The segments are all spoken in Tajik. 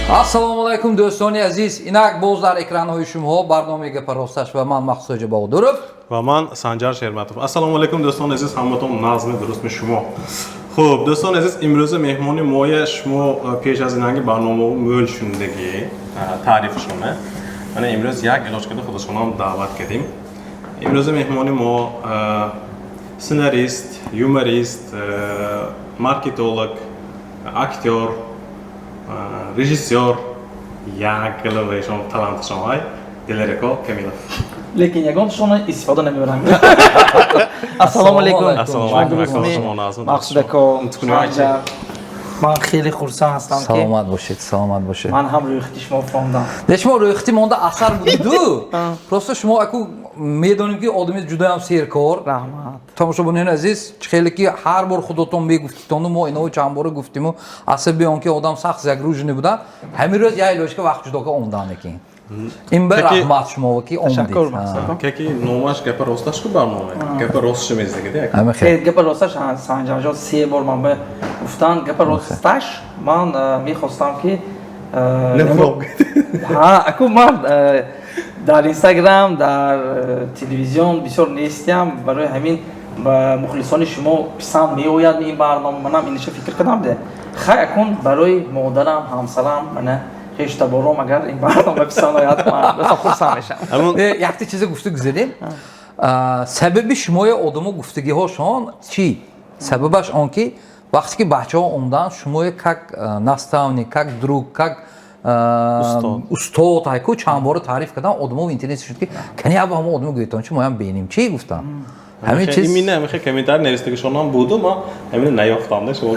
Ассалому алайкум, дӯстони азиз. Инак боз дар экранҳои шумоҳо барномаи «Гапа росташ» ва ман, Махсуҷа Баҳодуров. Ва ман, Санҷар Шерматов. Ассалому алайкум, дӯстони азиз, ҳаматон нағзми, дурустми шумо? Хуб, дӯстони азиз, имрӯза меҳмони моя шумо пеш аз инанги барномао мӯл шунидагӣ таърифшона. Мана имрӯз як илоҷ карда худашонам даъват кардем. Имрӯза меҳмони мо сценарист, юморист, маркетолог, актёр, режиссёр, як гилавешон талантшон ҳай, Дилерако Камилов. Лекин ягоншонро истифода намебарам. Ассалому алайкум. Ассалому алайкум. Мақсудако, ман хеле хурсанд ҳастам ки Саломат бошед, саломат бошед. Ман ҳам рӯйхати шумо хондам. Не, шумо рӯйхати монда асар буду. Просто шумо аку медонем, ки одами ҷудаям серкор. Раҳмат. Тамошобинони азиз, хеле ки ҳар бор худотон мегуфтитону мо инао чанд бора гуфтиму, асаби он ки одам сахт загруженный буда, ҳамин рӯз як илоҷка вақт ҷудо ка омдан екин. Ин ба раҳмат шумо, ки омдед. Каки номаш «Гапа росташ» ку барнома. «Гапа росташ» мезагиде. «Гапа росташ», Санҷарҷон се бор ман ба гуфтан «Гапа росташ». Ман мехостам ки ҳа, аку ман дар Инстаграм, дар телевизион бисёр нестиям, барои ҳамин ба мухлисони шумо писанд меояд ин барнома. Манам иниша фикр кардам де, хай, акун барои модарам, ҳамсарам, мана хештабором агар ин барнома писанд ояд, ман хурсанд мешавам. Якта чизе гуфту гузарем. Сабаби шумои одамо гуфтагиҳошон чӣ? Сабабаш он ки вақте ки бачаҳо омдан, шумои как наставник, как друг, как устод ҳайку чанд бора таъриф кардам, одамо интерес шуд, ки кани аба ҳамо одамо гӯетон чи, моям бинем, чӣ гуфтам. Ҳамин чиз. Имина ҳамин комментар навистагишонам буду, ман ҳамин наёфтам да шумо.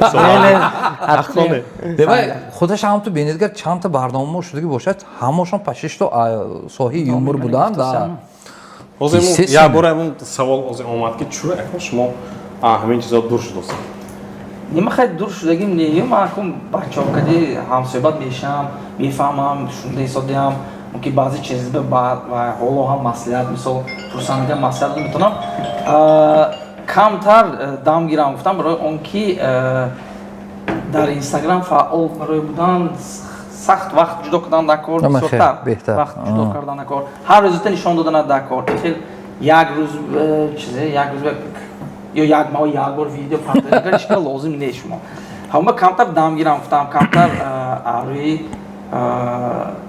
Не. Девай худаш ҳам ту бинедгар, чандта барномамо шудаги бошад, ҳамошон пашишто соҳаи юмор буданд да. Ҳозир як бора ҳамун савол ҳозир омад, ки чӯ акун шумо ҳамин чизо дур шудост? Нима, хай, дур шудагим не, ман акун бачаҳо кади ҳамсӯҳбат мешавам, мефаҳмам, шунда ҳисобдиҳам, мумкин баъзе чиз ва ҳоло ҳам маслиҳат, мисол, пурсандига маслиҳат метавонам. Камтар дам гирам гуфтам, барои он ки дар Инстаграм фаъол барои будан сахт вақт ҷудо кардан дар кор, бисёртар вақт ҷудо кардан дар кор, ҳар рӯзата нишон додан дар кор. Хел як рӯз чизе, як рӯз ё як моҳ як бор видео партоишка лозим нест. Шумо ҳама камтар дам гирам гуфтам, камтар рӯи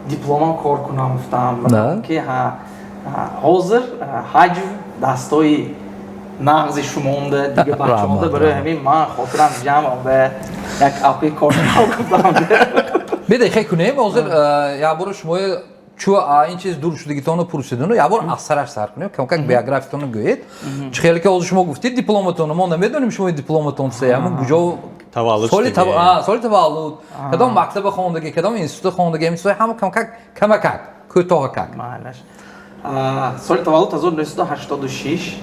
дипломам кор кунам гуфтам, ки ҳозир ҳаҷв дастои нағзи шумонда, дига бачаонда, барои ҳамин ман хотирам ҷамъ ба як апи кор гуфтам. Бида, хе кунем, ҳозир як бора шумои чӯ ин чиз дур шудагитонро пурсидуну як бор аз сараш сар кунем, камкак биографиятонро гӯед. Чӣ хеле ки ҳозир шумо гуфтед дипломатонро, мо намедонем шумо дипломатон се ҳамун куҷо соли таваллуд, кадом мактаба хондагӣ, кадом института хондагӣ, ҳамин чизҳои ҳама камкак, камакак, кӯтоҳакак. Соли таваллуд 1986,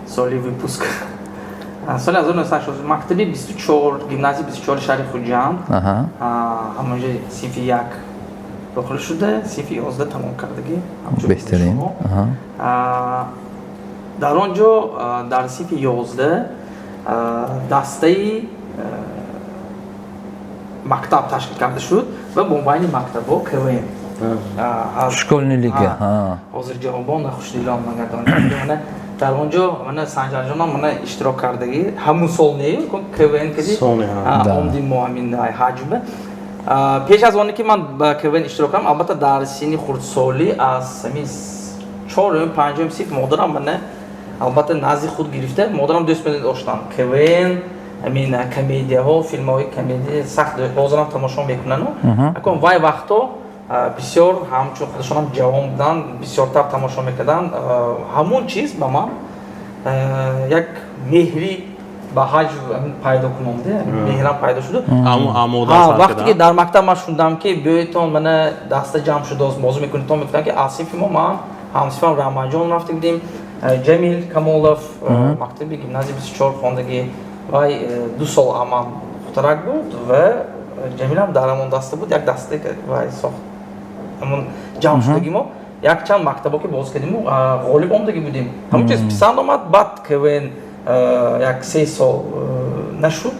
соли выпуск соли 1980, мактаби 24, гимназияи 24 шаҳри Хуҷанд. Ҳамонҷо синфи як дохил шуда, синфи 11 тамом кардагӣ. Беҳтарин. Дар он ҷо дар синфи 11 дастаи мактаб ташкил карда шуд ва бо байни мактабҳо КВН. Школьный лига. Ҳозир ҷавобон хушдилон нагардонад. Дар он ҷо мана Санҷарҷонам мана иштирок кардагӣ, ҳамун сол не, КВН кади омдим мо ҳамин ҳаҷме. Пеш аз оне ки ман ба КВН иштирок кардам, албатта, дар синни хурдсолӣ, аз ҳамин чорум, панҷум синф модарам мана албатта назди худ гирифта, модарам дӯст медоштанд КВН, ҳамин комедияҳо, филмҳои комедия сахт ҳозирам тамошо мекунану. Акун вай вақто бисёр ҳамчун худашонам ҷавон буданд, бисёртар тамошо мекарданд. Ҳамун чиз ба ман як меҳри ба ҳаҷв пайдо кунонде, меҳрам пайдо шуду. Вақте ки дар мактаб ман шунидам, ки биёедтон, мана даста ҷамъ шудааст, бозӣ мекунедтон, мегуфтанд, ки аз синфи мо ман, ҳамсинфам Раҳматҷон рафта будем, Ҷамил Камолов, мактаби гимназия 24 хондагӣ, вай 2 сол аман хурдтарак буд ва Ҷамилам дар ҳамон даста буд. Як дастае вай сохт, ҳамон ҷамъ шудагӣ мо якчанд мактабо ки боз кардиму ғолиб омдагӣ будем. Ҳамон чиз писанд омад. Баъд КВН як 3 сол нашуд.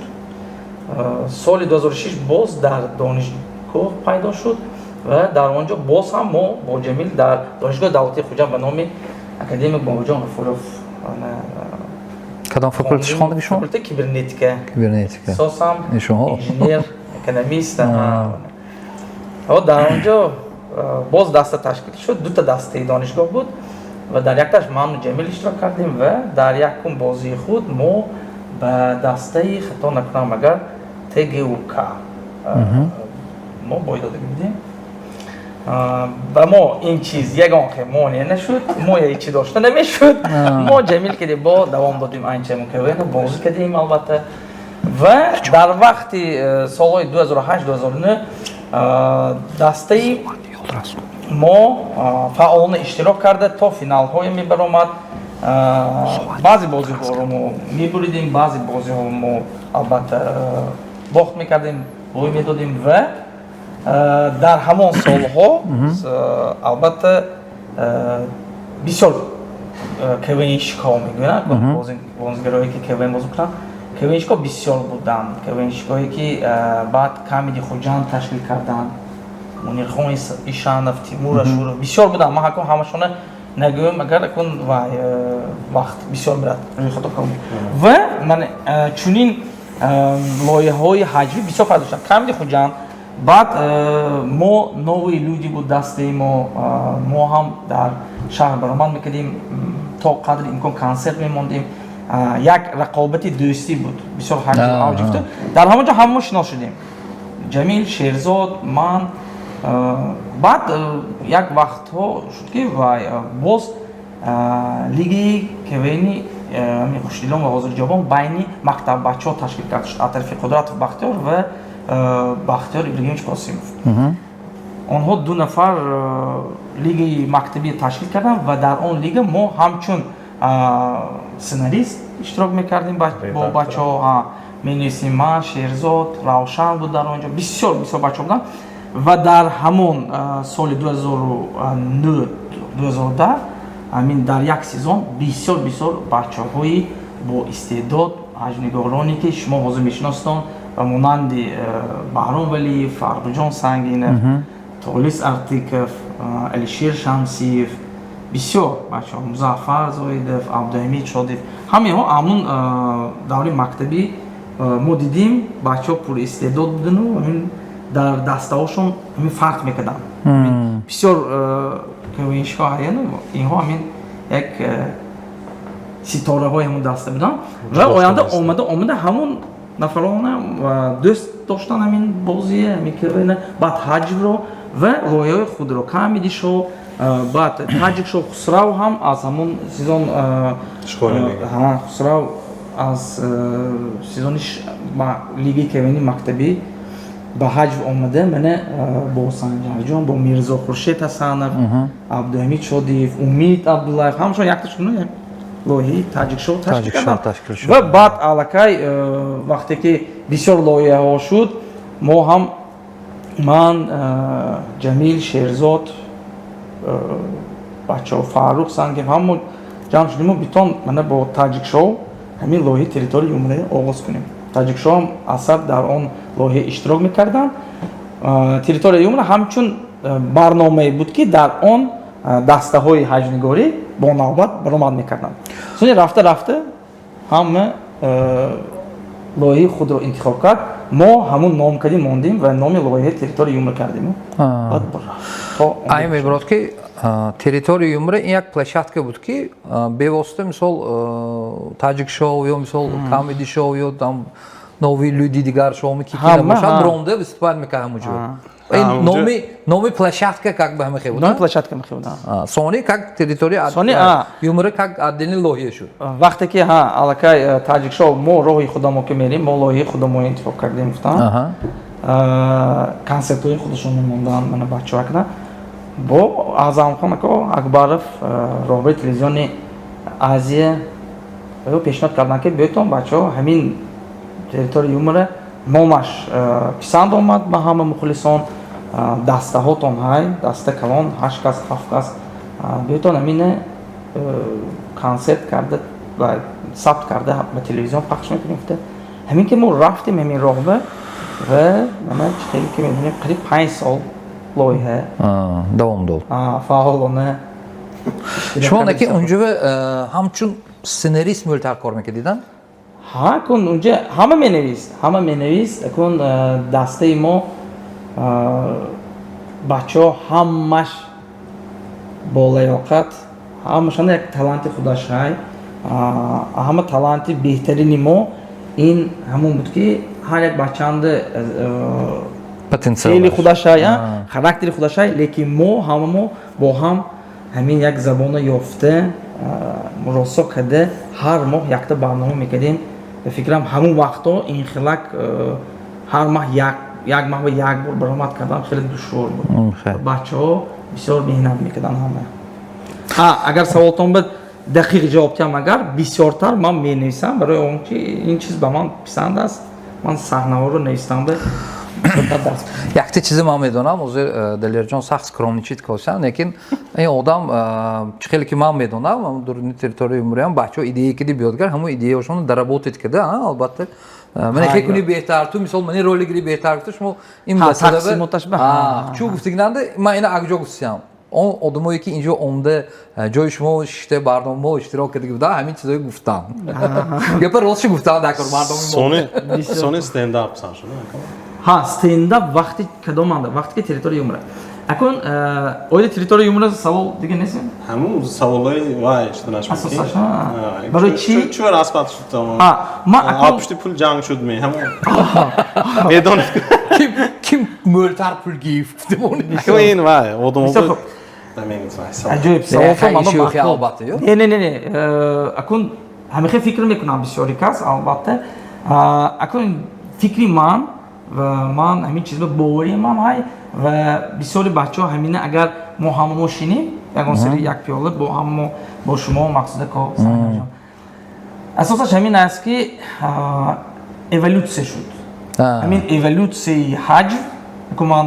Соли 2006 боз дар донишгоҳ пайдо шуд ва дар он ҷо боз ҳам мо бо Ҷамил дар Донишгоҳи давлатии Хуҷанд ба номи академик Бобоҷон Ғафуров. Кадом факултет хондаги шумо? Факултети кибернетика. Кибернетика. Сосам инженер экономист. Дар он ҷо боз даста ташкил шуд, дута дастаи донишгоҳ буд ва дар якташ ману Ҷамил иштирок кардем ва дар якум бозии худ мо ба дастаи, хато накунам агар, ТГУК мо бой додагӣ будем. Ба мо ин чиз ягон хел монеа нашуд, мо ҳечи дошта намешуд. Мо Ҷамил кардем, бо давом додем анча КВН бозӣ кардем, албатта. Ва дар вақти солҳои 2008-2009 дастаи мо фаъолона иштирок карда, то финалҳое мебаромад. Баъзе бозиҳоро мо мебуридем, баъзе бозиҳо мо, албатта, бохт мекардем, бой медодем. Ва дар ҳамон солҳо, албатта, бисёр КВНщик ҳо мегӯянд, бозигарое ки КВН бозӣ мекунанд, КВНщик ҳо бисёр буданд, КВНщик ҳое ки баъд Камеди Хуҷанд ташкил карданд, Мунирхон Ишанов, Тимур Ашуров, бисёр буданд. Ман ҳакун ҳамашона нагӯям, агар акун вай вақт бисёр мерад, рӯи хато калом. Ва ман чунин лоиҳаҳои ҳаҷвӣ бисёр пайдо шуданд. Камеди Хуҷанд, баъд мо «Новые люди» буд дастаи мо. Мо ҳам дар шаҳр баромад мекардем, то қадри имкон консерт мемондем. Як рақобати дӯстӣ буд, бисёр авҷ гирифта. Дар ҳамон ҷо ҳама шинос шудем: Ҷамил, Шерзод, ман. Баъд як вақтҳо шуд, ки вай боз лигаи КВНи хушдилон ва ҳозирҷавобон байни мактаббачаҳо ташкил карда шуд аз тарафи Қудратов Бахтиёр ва Бахтиёр Ибрагимович Қосимов. Онҳо ду нафар лигаи мактабӣ ташкил карданд ва дар он лига мо ҳамчун сценарист иштирок мекардем бо бачаҳо, менависем. Ман, Шерзод, Равшан буд дар он ҷо, бисёр бисёр бачаҳо буданд. Ва дар ҳамон соли 2009, 2010 ҳамин дар як сезон бисёр бисёр бачаҳои бо истеъдод, ҳаҷвнигороне ки шумо ҳозир мешиноситон, ба монанди Баҳром Валиев, Фарруҷон Сангинов, Толис Артиков, Алишер Шамсиев, бисёр бачаҳо, Музаффар Зоидов, Абдуҳамид Шодиев, ҳамаҳо ҳамун даври мактабӣ мо дидем, бачаҳо пуристеъдод будану ҳамин дар дастаҳошон ҳамин фарқ мекарданд. Бисёр КВНщик ҳо инҳо ҳамин як ситораҳои ҳамун даста буданд. Ва оянда омада омада ҳамун нафарона дӯст доштан ҳамин бозие, ҳамин КВН, баъд ҳаҷвро ва лоиҳаҳои худро, Камеди Шоу, баъд Таҷик Шоу. Хусрав ҳам аз ҳамун сезон, Хусрав аз сезони лигаи КВНи мактабӣ ба ҳаҷв омада, мана бо Санҷарҷон, бо Мирзо Хуршед Ҳасанов, Абдуҳамид Шодиев, Умид Абдуллаев, ҳамашон якта шуд, лоиҳаи Таҷикшоу ташкил карданд. Ва баъд аллакай вақте ки бисёр лоиҳаҳо шуд, мо ҳам, ман, Ҷамил, Шерзод, бачаҳо, Фаррух Сангев, ҳамо ҷамъ шудиму битон мана бо Таҷикшоу ҳамин лоиҳаи «Территория юмора» оғоз кунем. Таҷикшоу асар дар он лоиҳа иштирок мекарданд. «Территория юмора» ҳамчун барномае буд, ки дар он дастаҳои ҳаҷвнигорӣ бо навбат баромад мекарданд. Сони рафта рафта ҳама лоиҳаи худро интихоб кард. Мо ҳамун ном кардем, мондем ва номи лоиҳаи «Территория юмора» кардем. Айн мебурад, ки «Территория юмора» ин як площадка буд, ки бевосита, мисол, Таҷик Шоу ё, мисол, Камеди Шоу ё там «Новые люди», дигар шоуми ки набошад, бромда выступать мекард ҳамуҷо. Номи площадка как бы ҳама хебуд. Номи площадка ҳама хебуд. Сони как «Территория юмора» как отдельный лоиҳа шуд. Вақте ки ҳа, аллакай Таҷик Шоу, мо роҳи худамо ки мерем, мо лоиҳаи худамо интихоб кардем, гуфтам, концертҳои худашон мемонданд, мана бачаҳо карданд. Бо Аъзамхон ако Акбаров, роҳбари телевизиони Азия, пешниҳод карданд, ки биётон, бачаҳо, ҳамин «Территория юмора» номаш писанд омад ба ҳама мухлисон, дастаҳотон ҳай, даста калон, ҳашт кас, ҳафт кас, биётон ҳамина консерт карда ва сабт карда ба телевизион пахш мекунем, гуфта. Ҳамин ки мо рафтем ҳамин роҳба ва мана хеле ки медонем, қариб 5 сол лоиҳа давом дод. Фаъолона. Шумо неки унҷо ҳамчун сценарист мӯлтар кор мекардидан? Ҳа, кун унҷа ҳама менавист, ҳама менавист. Кун дастаи мо бачаҳо ҳамаш бо лаёқат, ҳамашон як таланти худаш ҳай. Ҳама таланти беҳтарини мо ин ҳамон буд, ки ҳар як бачаанда потенсиал феъли худаш ҳай, характери худаш ҳай, лекин мо ҳама мо бо ҳам ҳамин як забона ёфта, муросо карда, ҳар моҳ якта барнома мекардем. Ба фикрам, ҳамон вақто ин хелак ҳар моҳ як моҳ ба як бор баромад кардан хеле душвор буд. Бачаҳо бисёр меҳнат мекарданд ҳама. Агар саволтон ба дақиқ ҷавоб диҳам, агар бисёртар ман менависам, барои он ки ин чиз ба ман писанд аст, ман саҳнаҳоро навистам ба бисёртар даст. Якта чизе ман медонам, ҳозир Далерҷон сахт скромничать карданд, лекин ин одам чӣ хеле ки ман медонам, дуруни территорияи юмориам бачаҳо идея киди биёдгар, ҳамон идеяшонро доработать карда, албатта, ман хе куни беҳтар, ту мисол мани роли гири беҳтар гуфта, шумо ин тақсимоташ ба чӯ гуфтигинанда, ман ина акҷо гуфтиям, он одамое ки инҷо омда, ҷои шумо шишта, барномао иштирок карда буда, ҳамин чизое гуфтам. Гапа ростши гуфтам, дар кор мардоми. Сони стендап сар шуд? Ҳа, стендап вақти кадоманда? Вақте ки «Территория юмора». Акун оиди «Территория юмора» савол дига нест? Ҳамун саволои вай шуданаш. Асосаш барои чӣ? Чӯ распад шуд? Ма пушти пул ҷанг шуд, ме ҳамун медонед. Ким мӯлтар пул гирифт? Ин вай одам. Аҷоиб савол. Албатта. Не, не, не, не, акун ҳамихе фикр мекунам бисёри кас, албатта. Акун фикри ман ва ман ҳамин чизба бовариам ҳам ҳай ва бисёри бачаҳо ҳамина. Агар мо ҳама мо шинем ягон сари як пиёла бо ҳама, бо шумо, Мақсуда ко, асосаш ҳамин аст, ки эволюсия шуд. Ҳамин эволюсияи ҳаҷв. Ку ман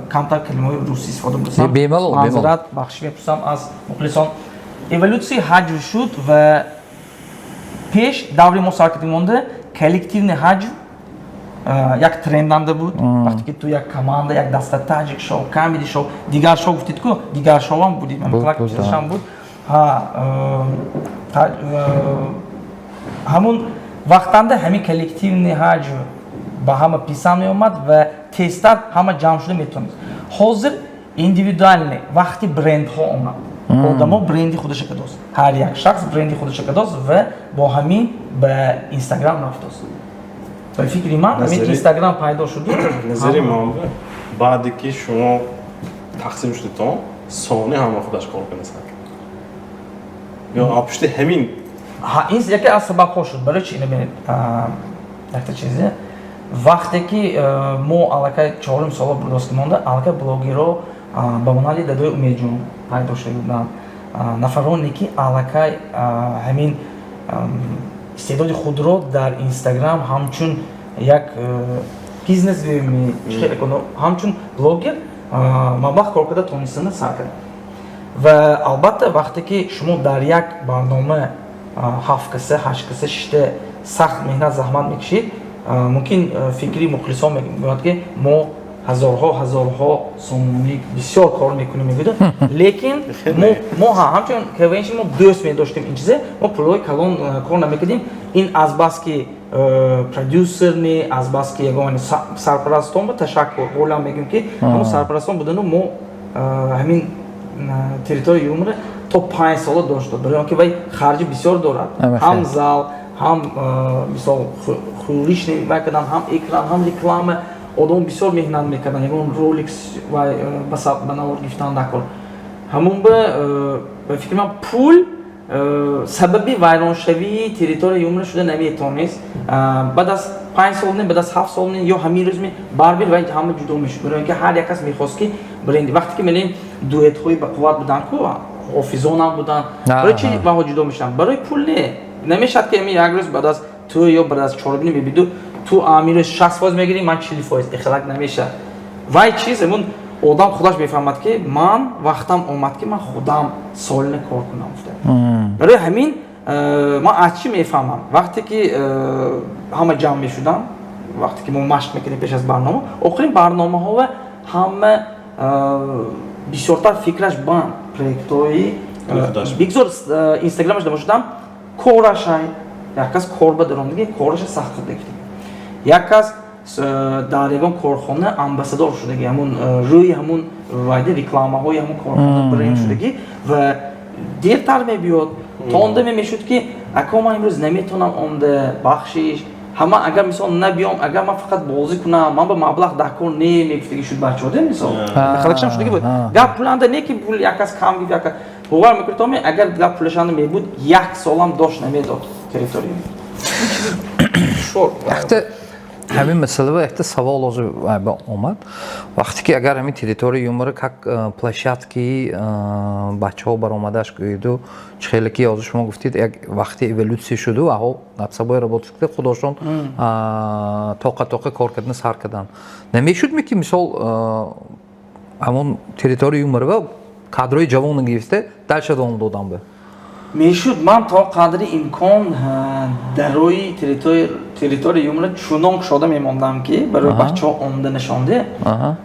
камтар калимаҳои русӣ истифода бурдам. Бемалол. Маъзарат, бахшиш мепурсам аз мухлисон. Эволюсияи ҳаҷв шуд ва пеш даври мо сар кардем монда, коллективный ҳаҷв як тренданда буд. Вақте ки ту як команда, як даста, Таҷик шоу, Камеди шоу, дигар шоу гуфтид ку, дигар шоуам буд, чизашам буд. Ҳамун вақтанда ҳамин коллективный ҳаҷв ба ҳама писанд меомад ва тезтар ҳама ҷамъ шуда метавонист. Ҳозир индивидуальный, вақти брендҳо омад, одамо бренди худаша кадост, ҳар як шахс бренди худаша кадост ва бо ҳамин ба Инстаграм рафтост. Ба фикри ман, ҳамин Инстаграм пайдо шуду. Назари ман, баъде ки шумо тақсим шудитон, сони ҳама худаш кор кунасад ё пушти ҳамин? Ҳа, ин яке аз сабабҳо шуд. Барои чи? Бинед, якта чизе: вақте ки мо аллакай чорум сола бурдост монда, аллакай блогерро ба монанди дадои Умедҷон пайдо шуда буданд, нафароне ки аллакай ҳамин истеъдоди худро дар Инстаграм ҳамчун як бизнес, ҳамчун блогер маблағ кор карда тонистана сар кард. Ва албатта, вақте ки шумо дар як барнома ҳафт каса, ҳашт каса шишта, сахт меҳнат, заҳмат мекашид, мумкин фикри мухлисон мегӯяд, ки мо ҳазорҳо, ҳазорҳо сомонӣ бисёр кор мекунем, мегӯяд, лекин мо ҳамчун КВНщик мо дӯст медоштем ин чизе, мо пулҳои калон кор намекардем. Ин азбаски продюсерни, азбаски ягон сарпарастон ба ташаккур ҳолам мегӯем, ки ҳамон сарпарастон будану мо ҳамин «Территория юмора» то 5 сола дошт, барои он ки вай харҷи бисёр дорад, ҳам зал, ҳам мисол хӯришни вай кардан, ҳам экран, ҳам реклама. Одам бисёр меҳнат мекарданд, ягон ролик вай ба навор гирифтан дар кор. Ҳамон ба фикри ман, пул сабаби вайроншавии «Территория юмора» шуда наметавонист. Баъд аз 5 сол не, баъд аз 7 сол не, ё ҳамин рӯз барбир вай ҳама ҷудо мешуд, барои он ки ҳар як кас мехост, ки бренди. Вақте ки мелем, дуэтҳои бақувват буданд ку, ҳофизонам буданд, барои чи ваҳо ҷудо мешаванд? Барои пул не. Намешавад, ки як рӯз баъд аз ту ё баъд аз чорабинӣ мебиду, ту амирӯз 60% мегирӣ, ман 40%, ихлак намешавад. Вай чиз ҳамун одам худаш мефаҳмад, ки ман вақтам омад, ки ман худам солина кор кунам. Барои ҳамин ман аз чӣ мефаҳмам, вақте ки Ҳама ҷамъ мешуданд, вақте ки мо машқ мекардем пеш аз барнома. Охирин барномаҳо ҳама бисёртар фикраш банд проектҳои, бигзор Инстаграмаш дамошудам, корашай. Як кас кор ба даромдиги, кораша сахт гирифтем, як кас дар ягон корхона амбассадор шудаги, ҳамун рӯи ҳамун вайди рекламаҳои ҳамун корхона бренд шудагӣ ва дертар мебиёд. То онда мешуд, ки ако, ман имрӯз наметавонам омда, бахшиш. Ҳама агар, мисол, набиём, агар ман фақат бозӣ кунам, ман ба маблағ дар кор не, мегуфтаги шуд бачаҳо де. Мисол, халакшам шудаги буд. Гап пуланда не, ки пул як кас кам гирифт, як кас. Бовар мекунед, то агар гап пулашанда мебуд, як солам дошт намедод территория. Якта ҳамин масъала, якта савол ҳозир омад. Вақте ки агар ҳамин «Территория юмора» как площадки бачаҳо баромадаш гӯеду, чӣ хеле ки ҳозир шумо гуфтед, як вақти эволюсия шуду, аҳо над собой работать, худошон тоқа тоқа кор кардан сар карданд, намешуд ки, мисол, ҳамон «Территория юмора» кадрои ҷавонро гирифта, дальше давом додан ба? Мешуд. Ман то қадри имкон дарои «Территория юмора» чунон кушода мемондам, ки барои бачаҳо омда нишонде.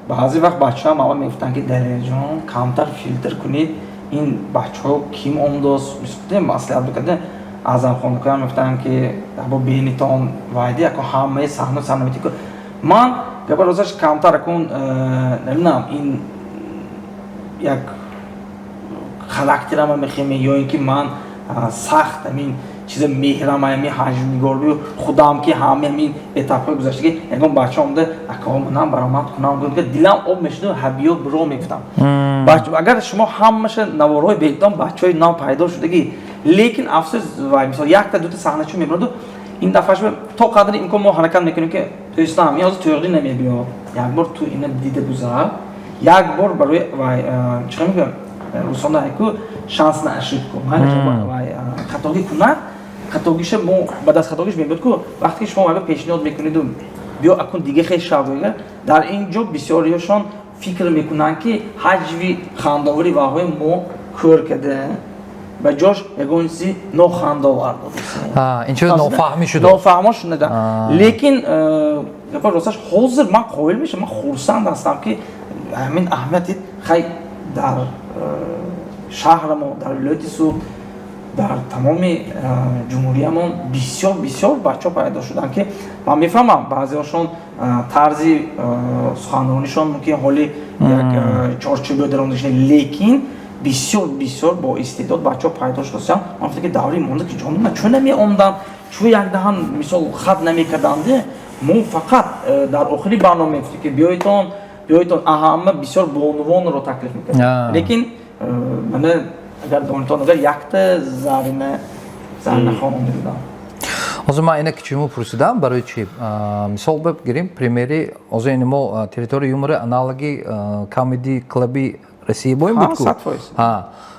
Баъзе вақт бачаҳам аввал мегуфтанд, ки Далерҷон, камтар филтр кунед, ин бачаҳо ким омдост, маслиҳат бикарда. Аъзамхонакоям мегуфтанд, ки бо бенитон вайди яко ҳамаи саҳна саҳна метику. Ман гапа розаш камтар акун, намедонам, ин як характерама мехеме ё ин ки ман сахт ҳамин чиза меҳрам, ҳамин ҳаҷмнигорбию худам, ки ҳами ҳамин этапҳои гузаштагӣ, ягон бача омда, ако, манам баромад кунам, дилам об мешуду, ҳабиё биро мегуфтам. Агар шумо ҳамаша наворҳои беҳтон, бачаҳои нав пайдо шудагӣ, лекин афсӯс, вай, мисол, якта дута саҳначо мебураду. Ин дафъаш то қадри имкон мо ҳаракат мекунем, ки дӯстам, ин ҳозир тӯғри намебиёд, як бор ту ина дида гузар, як бор барои вай, чӣ мегӯям, русона ку шанс на ошибку, хатогӣ кунад, хатогиша мо баъд аз хатогиш мебиёд ку. Вақте ки шумо вайба пешниҳод мекунеду, биё акун дига хел шав, дар ин ҷо бисёриёшон фикр мекунанд, ки ҳаҷви хандовари ваҳои мо кӯр када, ба ҷош ягон чизи нохандовар. Ин чиз нофаҳмӣ шуда. Нофаҳмо шуда. Лекин гапа росташ, ҳозир ман қоил мешавам, ман хурсанд ҳастам, ки ҳамин аҳамияти хай дар шаҳрамо, дар вилояти Суғд, дар тамоми ҷумҳуриямон бисёр бисёр бачаҳо пайдо шуданд, ки ман мефаҳмам, баъзеҳошон тарзи суханронишон мумкин ҳоли як чорчӯбиё даромадашна, лекин бисёр бисёр бо истеъдод бачаҳо пайдо шудасиянд. Ман фикр ки даври монда, ки ҷонуна чӯ намеомданд, чӯ якдаҳан, мисол, хат намекарданде. Мо фақат дар охири барнома мегуфтем, ки биёедон, биёедон, аҳама бисёр бонувонро таклиф мекард. Лекин мана, агар донитон, агар якта Зарина хон омада. Ҳозир ман ина кичиму пурсидам барои чи? Мисол бигирем, примери ҳозир ини мо «Территория юмора» аналоги Камеди Клаби Россия боем буд ку.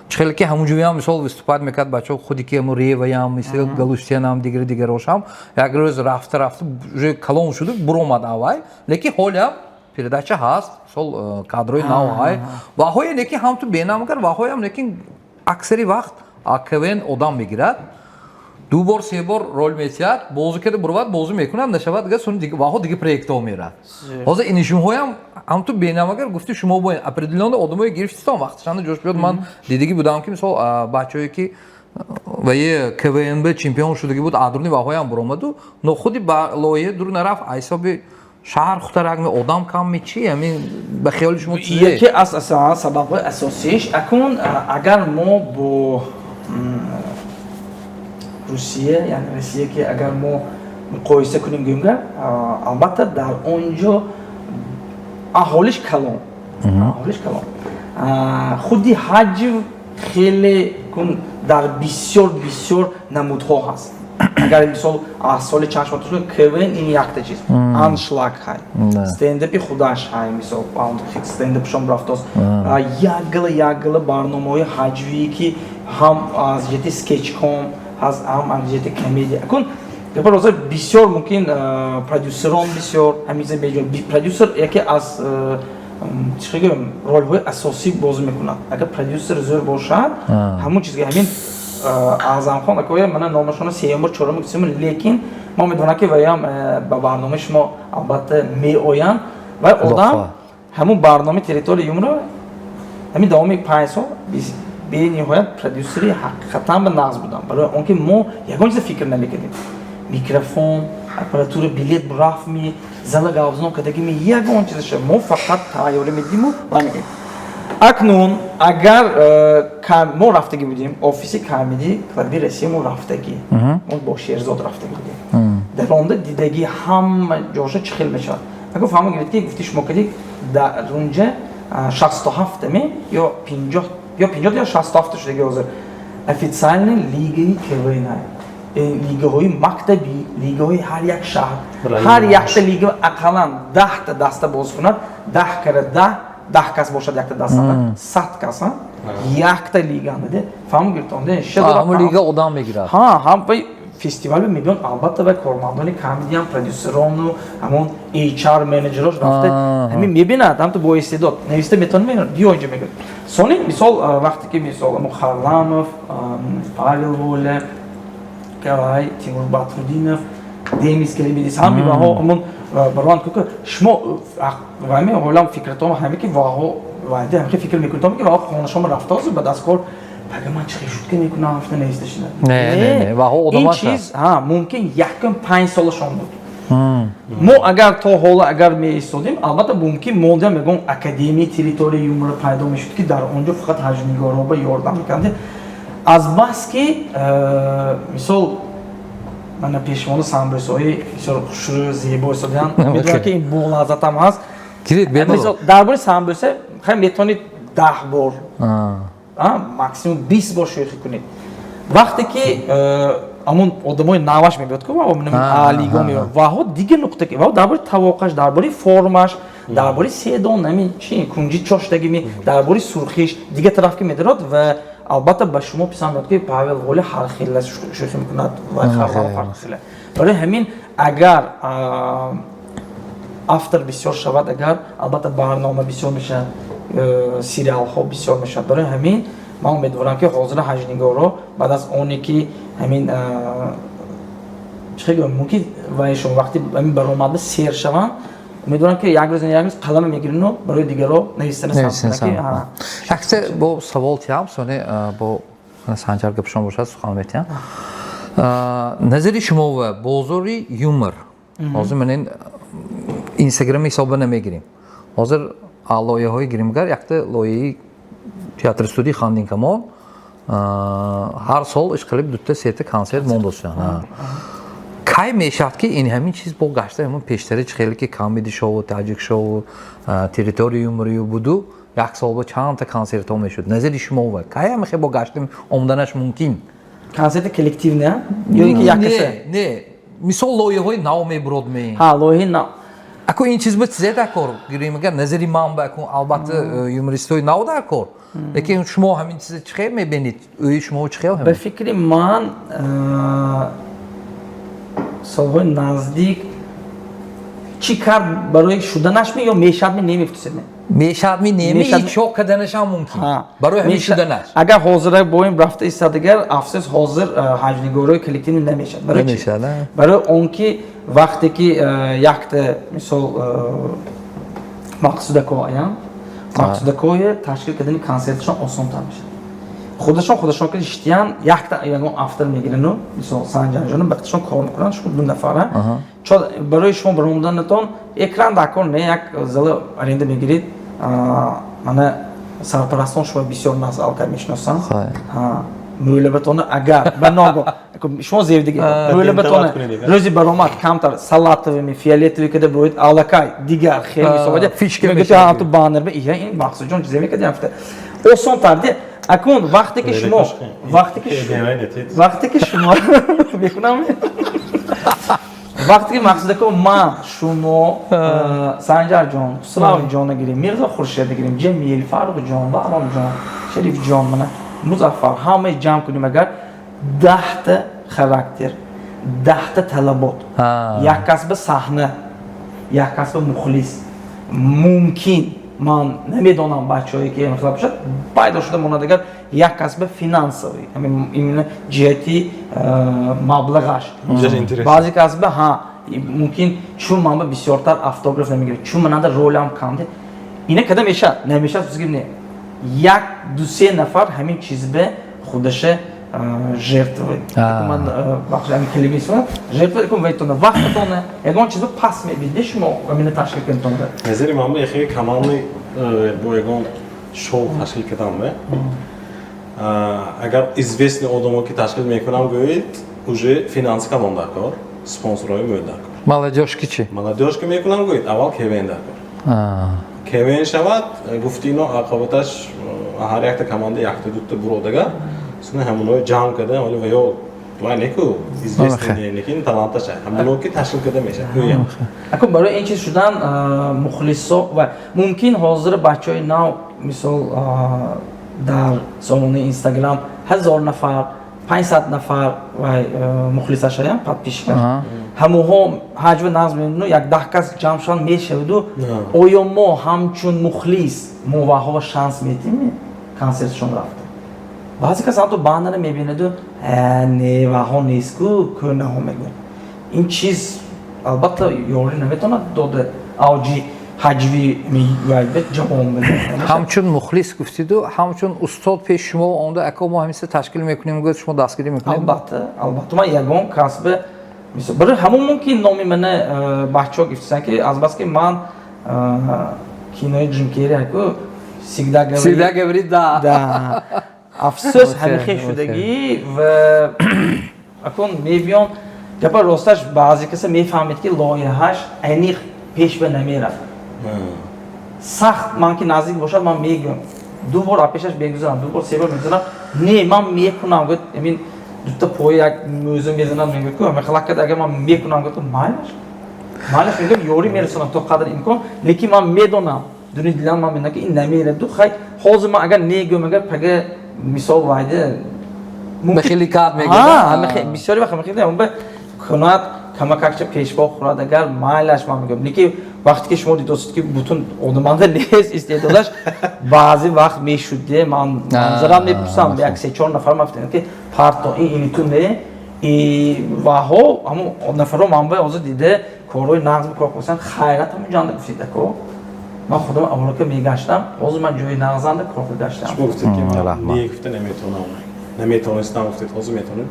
Чӣ хеле ки ҳамунҷоям, мисол, выступать мекард бачаҳо, худи ки ҳамун Реваям, мисли Галустянам, дигари дигарошам, як рӯз рафта рафта уже калон шуду буромад авай, лекин ҳолиам передача ҳаст, мисол, кадрои нав ҳай ваҳое, лекин ҳам ту бенам кард ваҳоям, лекин аксари вақт КВН одам мегирад, ду бор, се бор рол метиҳад, бозӣ карда буровад, бозӣ мекунад, нашавад, дига сон ваҳо дига проектҳо мерад. Ҳозир инишумҳоям ҳам ту бенамагар гуфти, шумо бо определённо одамое гирифтистон, вақташанда ҷош биёд. Ман дидагӣ будам, ки, мисол, бачаҳое ки вае КВНБ чемпион шудагӣ буд, адруни ваҳоям буромаду, но худи ба лоиҳа дур нарафт, ҳисоби шаҳр хутаракми, одам камми, чи ҳамин ба хиёли шумо? Яке аз сабабҳои асосиш, акун агар мо бо Русия, яъне Россия, ки агар мо муқоиса кунем, гӯем, албатта, дар он ҷо аҳолиш калон, худи ҳаҷв хеле кун дар бисёр бисёр намудҳо ҳаст. Агар, мисол, аз соли чанд шумо КВН ин якта чиз, аншлаг ҳай, стендапи худаш ҳай, мисол, стендапшон рафтост, якгала якгала барномаҳои ҳаҷвие, ки ҳам аз ҷиҳати скетчком ҳаст, ҳам аз ҷиҳати комедия. Акун гапа роза, бисёр мумкин продюсерон бисёр ҳамиза меҷо, продюсер яке аз, чӣ гӯям, ролҳои асосӣ бозӣ мекунад. Агар продюсер зӯр бошад, ҳамон чиз, ҳамин. Аъзамхон акоя, мана номашона сеюм бор, чорум гуфтем, лекин мо медонам, ки ваям ба барномаи шумо албатта меоянд. Вай одам ҳамун барномаи «Территория юмора» ҳамин давоми 5 сол бениҳоят продюсери ҳақиқатан ба нағз будам, барои он ки мо ягон чиза фикр намекардем: микрофон, аппаратура, билет рафтми, зала гавзнон кардагими, ягон чизаша мо фақат тайёрӣ медидиму вай мекардем. Акнун агар мо рафтагӣ будем офиси Камеди Клаби Россия, мо рафтагӣ, мо бо Шерзод рафтагӣ будем, дар онда дидагӣ ҳама ҷоша чӣ хел мешавад. Агар фаҳмо гиред, ки гуфти шумо кардӣ, дар унҷа 67-ме ё 50, ё 50 ё 67 шудаги, ҳозир официальный лигаи КВН, лигаҳои мактабӣ, лигаҳои ҳар як шаҳр, ҳар якта лига ақаллан 10-та даста боз кунад, 10 кара 10, 10 кас бошад, якта даста 100 кас, якта лига фаҳмо гиртон. Ҳамун лига одам мегирад. Ҳа, ҳам вай фестивале мебиён, албатта, вай кормандони Камедиам, продюсерону ҳамон HR менеҷерош рафта ҳамин мебинад, ҳамто бо истеъдод нависта метавон, биё инҷа мегӯяд. Сони мисол, вақте ки мисол мо Харламов, Павел Воля, Тимур Батрудинов, Демис Керимидис, ҳами ваҳо ҳамон бароанд ку шумо вами ҳолам фикратон ҳаме ки ваҳо вайде ҳамхе фикр мекунед, ки ваҳо хонашон рафтаозу ба дасткор пага ман чӣ шутка мекунам, ҳафта нависта шуда. Не, ваҳо ин чиз ҳа мумкин якум 5 солашон буд. Мо агар то ҳола агар меистодем, албатта, мумкин мондиам ягон академияи «Территория юмора» пайдо мешуд, ки дар он ҷо фақат ҳаҷвнигорҳо ба ёрдам мекардем. Азбаски мисол мана пешвони самбӯсаҳои бисёр хушрӯ, зебо истодиан, медонам, ки ин болаззатам ҳаст. Дар бораи самбӯса хай метавонед 10 бор, максимум 20 бор шӯхӣ кунед. Вақте ки ҳамон одамои наваш мебиёд ку лиго меояд, ваҳо дигар нуқта, ваҳо дар бораи тавоқаш, дар бораи формаш, дар бораи седон ҳамин чи кунҷи чоштагими, дар бораи сурхиш дигар тараф ки медарод. Ва албатта, ба шумо писанд меояд, ки Павел Воля ҳар хела шӯхӣ мекунад ва ҳар хела. Барои ҳамин, агар автор бисёр шавад, агар албатта барнома бисёр мешавад, сериалҳо бисёр мешавад. Барои ҳамин ман умедворам, ки ҳозира ҳаҷвнигорро баъд аз оне ки ҳамин чӣ гӯям, мумкин вайшон вақти ҳамин баромадда сер шаванд, умедворам, ки як рӯз, як рӯз қалама мегирину барои дигарро навистана. Яксе бо савол тиҳам, соне бо Санҷар гапшон бошад, сухан метиҳам. Назари шумо ва бозори юмор ҳозир, манин Инстаграми ҳисоба намегирем, ҳозир лоиҳаҳои гиримгар, якта лоиҳаи театр студии Хандинкамон ҳар сол ишқилиб дута сета консерт мондосиян. Кай мешавад, ки ин ҳамин чиз бо гашта ҳамон пештари чӣ хеле ки Камеди шоу, Таҷик шоу, «Территория юмора» буду, як сол бо чандта консертҳо мешуд? Назари шумо ва кай ҳамихе бо гашта омаданаш мумкин? Консерти коллективный ё ин ки як каса? Не, мисол, лоиҳаҳои нав мебурод ме? Ҳа, лоиҳаи нав. Ако ин чиз ба чизе дар кор гирем, агар назари ман ба акун, албатта, юмористҳои нав дар кор, лекин шумо ҳамин чиза чӣ хел мебинед, ӯи шумо чӣ хел? Ба фикри ман, солҳои наздик чӣ кард барои шуданаш ми ё мешавад ми немефтусед? Мешавад ми неми, чо карданашам мумкин барои ҳамин шуданаш? Агар ҳозира бо ин рафта истодагар, афсӯс, ҳозир ҳаҷвнигорҳои коллективӣ намешавад. Барои чӣ? Барои он ки вақте ки якта мисол Мақсудако аям, Мақсудакое ташкил кардани консерташон осонтар мешавад. Худашон ки иштиян, якта ягон автор мегирану, мисол Санҷарҷону бақташон кор мекунанд, шумо ду нафара барои шумо баромаданатон экран дар кор не, як зала аренда мегиред, мана сарпарастон шумо бисёр наз алкай мешиносанд, мӯлабатона агар ба ногоҳ шумо зевдиги мӯлабатона рӯзи баромад камтар салатовый ми, фиолетовый када буроид, аллакай дигар хел мисол фишка. Ту баннер ия ин Мақсудҷон чизе мекарди, осонтар ди. Акун вақте ки шумо мекунам, вақте ки Мақсудако, ман, шумо, Санҷарҷон, Хусравҷон гирем, Мирзо Хуршед гирем, Ҷамил, Фарруҳҷон, Баҳромҷон, Шарифҷон, мана Музаффар, ҳамаи ҷамъ кунем, агар 10-та характер, 10-та талабот, як кас ба саҳна, як кас ба мухлис мумкин. Ман намедонам, бачаҳое ки мехоҳад бошад, пайдо шуда монад, агар як касба финансовый, именно ҷиҳати маблағаш. Баъзе касба ҳа, мумкин, чун ман ба бисёртар автограф намегирад, чун мананда ролам кам. Ина када мешавад, намешавад, не, як ду се нафар ҳамин чизбе худаша жертвовать, ман бахши калима истифода, жертва кун вайтона, вақтатона ягон чизо пас мебиде, шумо ҳамина ташкил кунтонда. Назари ман ба яхе командаи бо ягон шоу ташкил кардам бе, агар известный одамо ки ташкил мекунам гӯед, уже финанси калон дар кор, спонсорҳои мӯл дар кор. Молодёжки чи? Молодёжки мекунам гӯед, аввал КВН дар кор. КВН шавад, гуфти ино, ақобаташ ҳар якта команда якта дута буродага, суна ҳамоно ҷамъ карда, вале ва ё вай неку известный не, лекин таланташа ҳамоно ки ташкил карда мешавад гӯям. Ако барои ин чиз шудан мухлисо ва мумкин ҳозир бачаҳои нав, мисол, дар сомонаи Инстаграм 1000 нафар, 500 нафар вай мухлисашаям, подписчикаш, ҳамоҳо ҳаҷви нағз мебину, як 10 кас ҷамъ шаванд, мешаваду. Оё мо ҳамчун мухлис мо ваҳова шанс метиҳем консертшон рафта? Баъзе кас ҳамто баннера мебинаду, не, ваҳо нестку, кӯнаҳо мегӯянд. Ин чиз албатта ёрӣ наметавонад дода авҷи ҳаҷви ҷавон. Ҳамчун мухлис гуфтиду, ҳамчун устод пеши шумо омда, ако мо ҳамиса ташкил мекунем, гӯяд, шумо дастгирӣ мекунед? Албатта, албатта, ман ягон касбе, барои ҳамон мумкин номи мана бачаҳо гифтисан, ки азбаски ман кинои Ҷим Керри аку, всегда говорит, всегда говорит да. Да, афсӯс, ҳамихе шудагӣ ва акун мебиён гапа росташ, баъзе каса мефаҳмед, ки лоиҳааш аниқ пеш ба намерафт. Сахт ман ки наздик бошад, ман мегӯям, ду бор апешаш мегузарам, ду бор, се бор мегузарам, не, ман мекунам, гӯяд, амин дута пои як мӯза мезанад, мегӯяд ку мехалакад, агар ман мекунам, гӯяд, майлаш, майлаш, мегӯям, ёрӣ мерасонам то қадри имкон, лекин ман медонам, дуни дилам ман медонам, ки ин намераду. Хай, ҳозир ман агар негӯям, агар пага, мисол, вайда бахеликат мегӯяд. Бисёри вақт мехел кунад, камакакча пешво хӯрад, агар майлаш, ман мегӯям, лекин вақте ки шумо дидосед, ки бутун одаманда нест истеъдодаш, баъзе вақт мешуд, ман манзарам мепурсам, як се чор нафар мафтем, ки парто ин ини ту не, ваҳо ҳамун нафарро ман ба ҳозир дида, корҳои нағз кор кунсан, хайрат, ҳамун ҷанда гуфтид, ако ман худам аввалка мегаштам, ҳозир ман ҷои нағзанда кор гаштам. Шумо гуфтед, ки ман не гуфта наметавонам, наметавонистам гуфтед, ҳозир метавонед?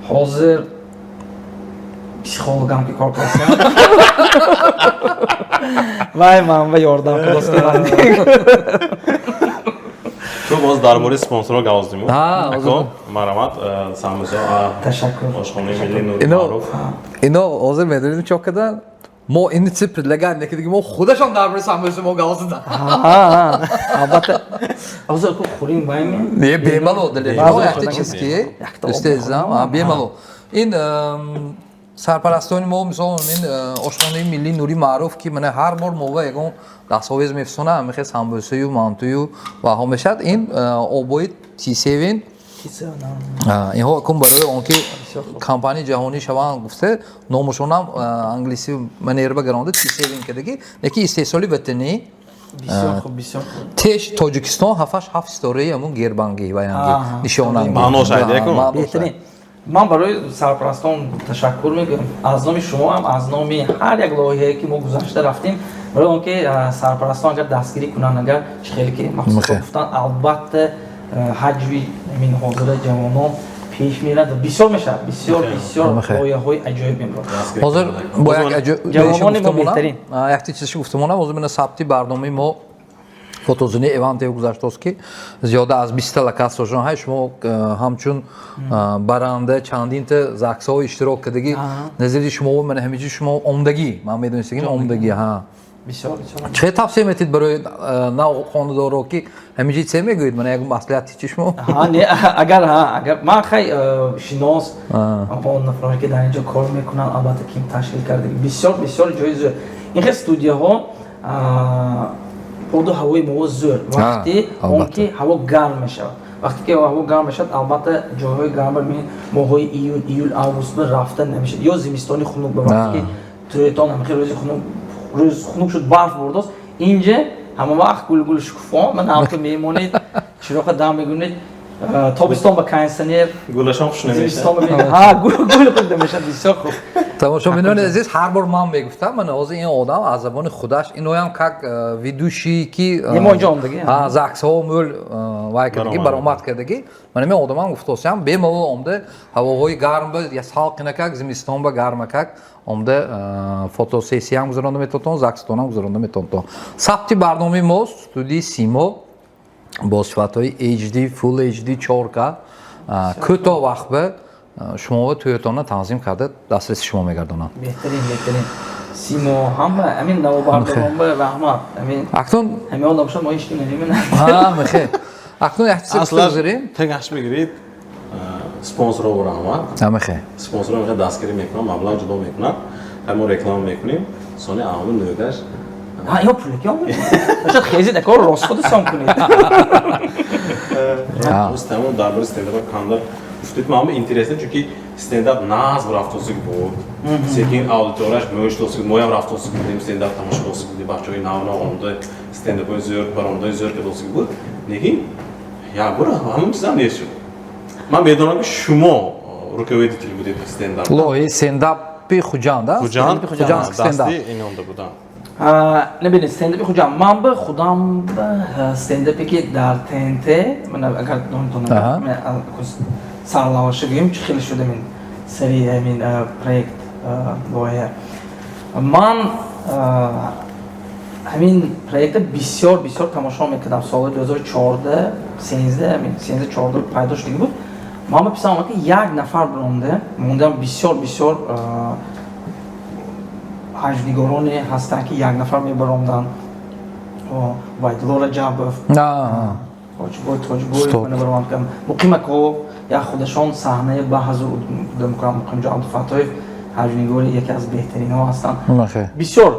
Ҳозир психологам ки кор кардам, вай ман ба ёрдам кардост. Ту боз дар бораи спонсорҳо гап задем. Ако марҳамат, самбуса. Ташаккур. Ошхонаи миллии Нури Маъруф. Ино ҳозир медонед чо кардан? Мо ини чи предлагать некиди, мо худашон дар бораи самбуса мо гап задан. Албатта, ҳозир ку хӯрим вайми. Не, бемалол, далел якта чиз ки, дӯсти азизам, бемалол, ин сарпарастони мо, мисол, ин ошхонаи миллии Нури Маъруф, ки мана ҳар бор мова ягон дастовез мефисона, ҳамихе самбусаю, мантую ваҳо мешавад, ин обои T7, инҳо кун барои он ки компанияи ҷаҳонӣ шаванд гуфта, номашонам англиси манерба гаронда T7 кардагӣ, лекин истеҳсоли ватанӣ. Бисёр хуб, бисёр хуб. Теш Тоҷикистон ҳафташ ҳафт ситораи ҳамун гербангӣ ваянги нишонанги. Маънош айдеку. Беҳтарин. Ман барои сарпарастон ташаккур мегӯям аз номи шумоам, аз номи ҳар як лоиҳае, ки мо гузашта рафтем, барои он ки сарпарастон агар дастгирӣ кунанд, агар чӣ хеле ки махсус гуфтанд, албатта ҳаҷви ин ҳозира ҷавонон пеш мерад ва бисёр мешавад, бисёр бисёр лоиҳаҳои аҷоиб мебарад. Ҳозир бо як ҷавонони мо беҳтарин. Якти чизаши гуфтамонам, ҳозир мана сабти барномаи мо фотозони эвантев гузаштааст, ки зиёда аз 20-та локатсияшон ҳай, шумо ҳамчун баранда чандинта заксҳо иштирок кардагӣ, назари шумо, мана ҳамиҷи шумо омдагӣ, ман медонистагин, омдагӣ, ҳа. Бисёр бисёр. Чӣ тавсия метид барои нав хонадоро, ки ҳамиҷи це мегӯед, мана як маслиҳати чи шумо? Не, агар агар ман хай шинос он нафароне, ки дар инҷо кор мекунанд, албатта, ким ташкил кардаги, бисёр бисёр ҷои зӯр, ин хел студияҳо, поду ҳавои мо зӯр, вақти он ки ҳаво гарм мешавад, вақте ки ҳаво гарм мешавад, албатта, ҷойҳои гарм, моҳҳои июн, июл, август рафта намешавад, ё зимистони хунук, ба вақте ки тӯетон ҳамихел рӯзи хунук, рӯз хунук шуд, барф бурдост, инҷа Ҳама вақт гулгул шукуфон, ман ҳамто мемонед, чироқа дам мегунед, тобистон ба кондиционер. Гулашон хуш намешавад. Ҳа, гул гул хурда мешавад, бисёр хуб. Тамошобинони азиз, ҳар бор ман мегуфтам, мана ҳозир ин одам аз забони худаш, иноям как ведущий ки Нимоҷо омдаги. Заксҳо мӯл вай кардагӣ, баромад кардагӣ. Мана мен одамам гуфтосиам, бемалол омда, ҳавоҳои гарм ба салқинакак, зимистон ба гармакак омда, фотосессиям гузаронда метавонтон, закстонам гузаронда метавонтон. Сабти барномаи мо студияи Симо бо сифатҳои HD, Full HD, 4K кӯтоҳ вақт ба шумо тӯятонро танзим карда, дастраси шумо мегардонанд. Беҳтарин, беҳтарин. Симо, ҳама ҳамин навобардорон ба раҳмат. Ҳамин Акнун ҳамин одам шуд, мо ҳеч ким намебинем. Ҳа, мехе. Акнун як чиз гузарем. Тегаш бигиред, спонсорро раҳмат. Ҳа, мехе. Спонсорро мехоҳад, дастгирӣ мекунанд, маблағ ҷудо мекунанд. Мо реклама мекунем. Сони аввал нӯгаш. Ҳа, ё пулаки омед. Шояд хези дакор рост худ сон кунед. Тамом, дар бораи стендап канда гуфтед, ман интересно, чунки стендап назм рафтосик буд. Секин аудиторияш мӯш моям рафтосик будем, стендап тамошо досик будем, бачаҳои нав нав омда, стендапҳои зӯр, баромадаи зӯр кардосик буд. Лекин як бор ҳамон чизам нест шуд. Ман медонам, ки шумо руководитель будед стендап. Лоҳи стендапи Хуҷанд, а? Хуҷанд, Хуҷанд стендап. Дасти инонда будам. Набинед, стендапи Хуҷанд, ман ба худам ба стендапе, ки дар ТНТ, ман агар донитон, сарлаваша гӯем, чӣ хеле шудам ин сари ҳамин проект, лоиҳа. Ман ҳамин проекта бисёр бисёр тамошо мекардам. Соли 2014, 13, ҳамин 13, 14 пайдо шудагӣ буд. Ман ба писам омад, ки як нафар биромда мондам. Бисёр бисёр ҳаҷвнигороне ҳастанд, ки як нафар мебаромданд: Убайдулло Раҷабов, Ҳоҷибой Тоҷибоев, Муқимако, як худашон саҳнаи ба ҳазур мекунанд. Муқимҷон Абдуфаттоев ҳаҷвнигори яке аз беҳтаринҳо ҳастанд. Бисёр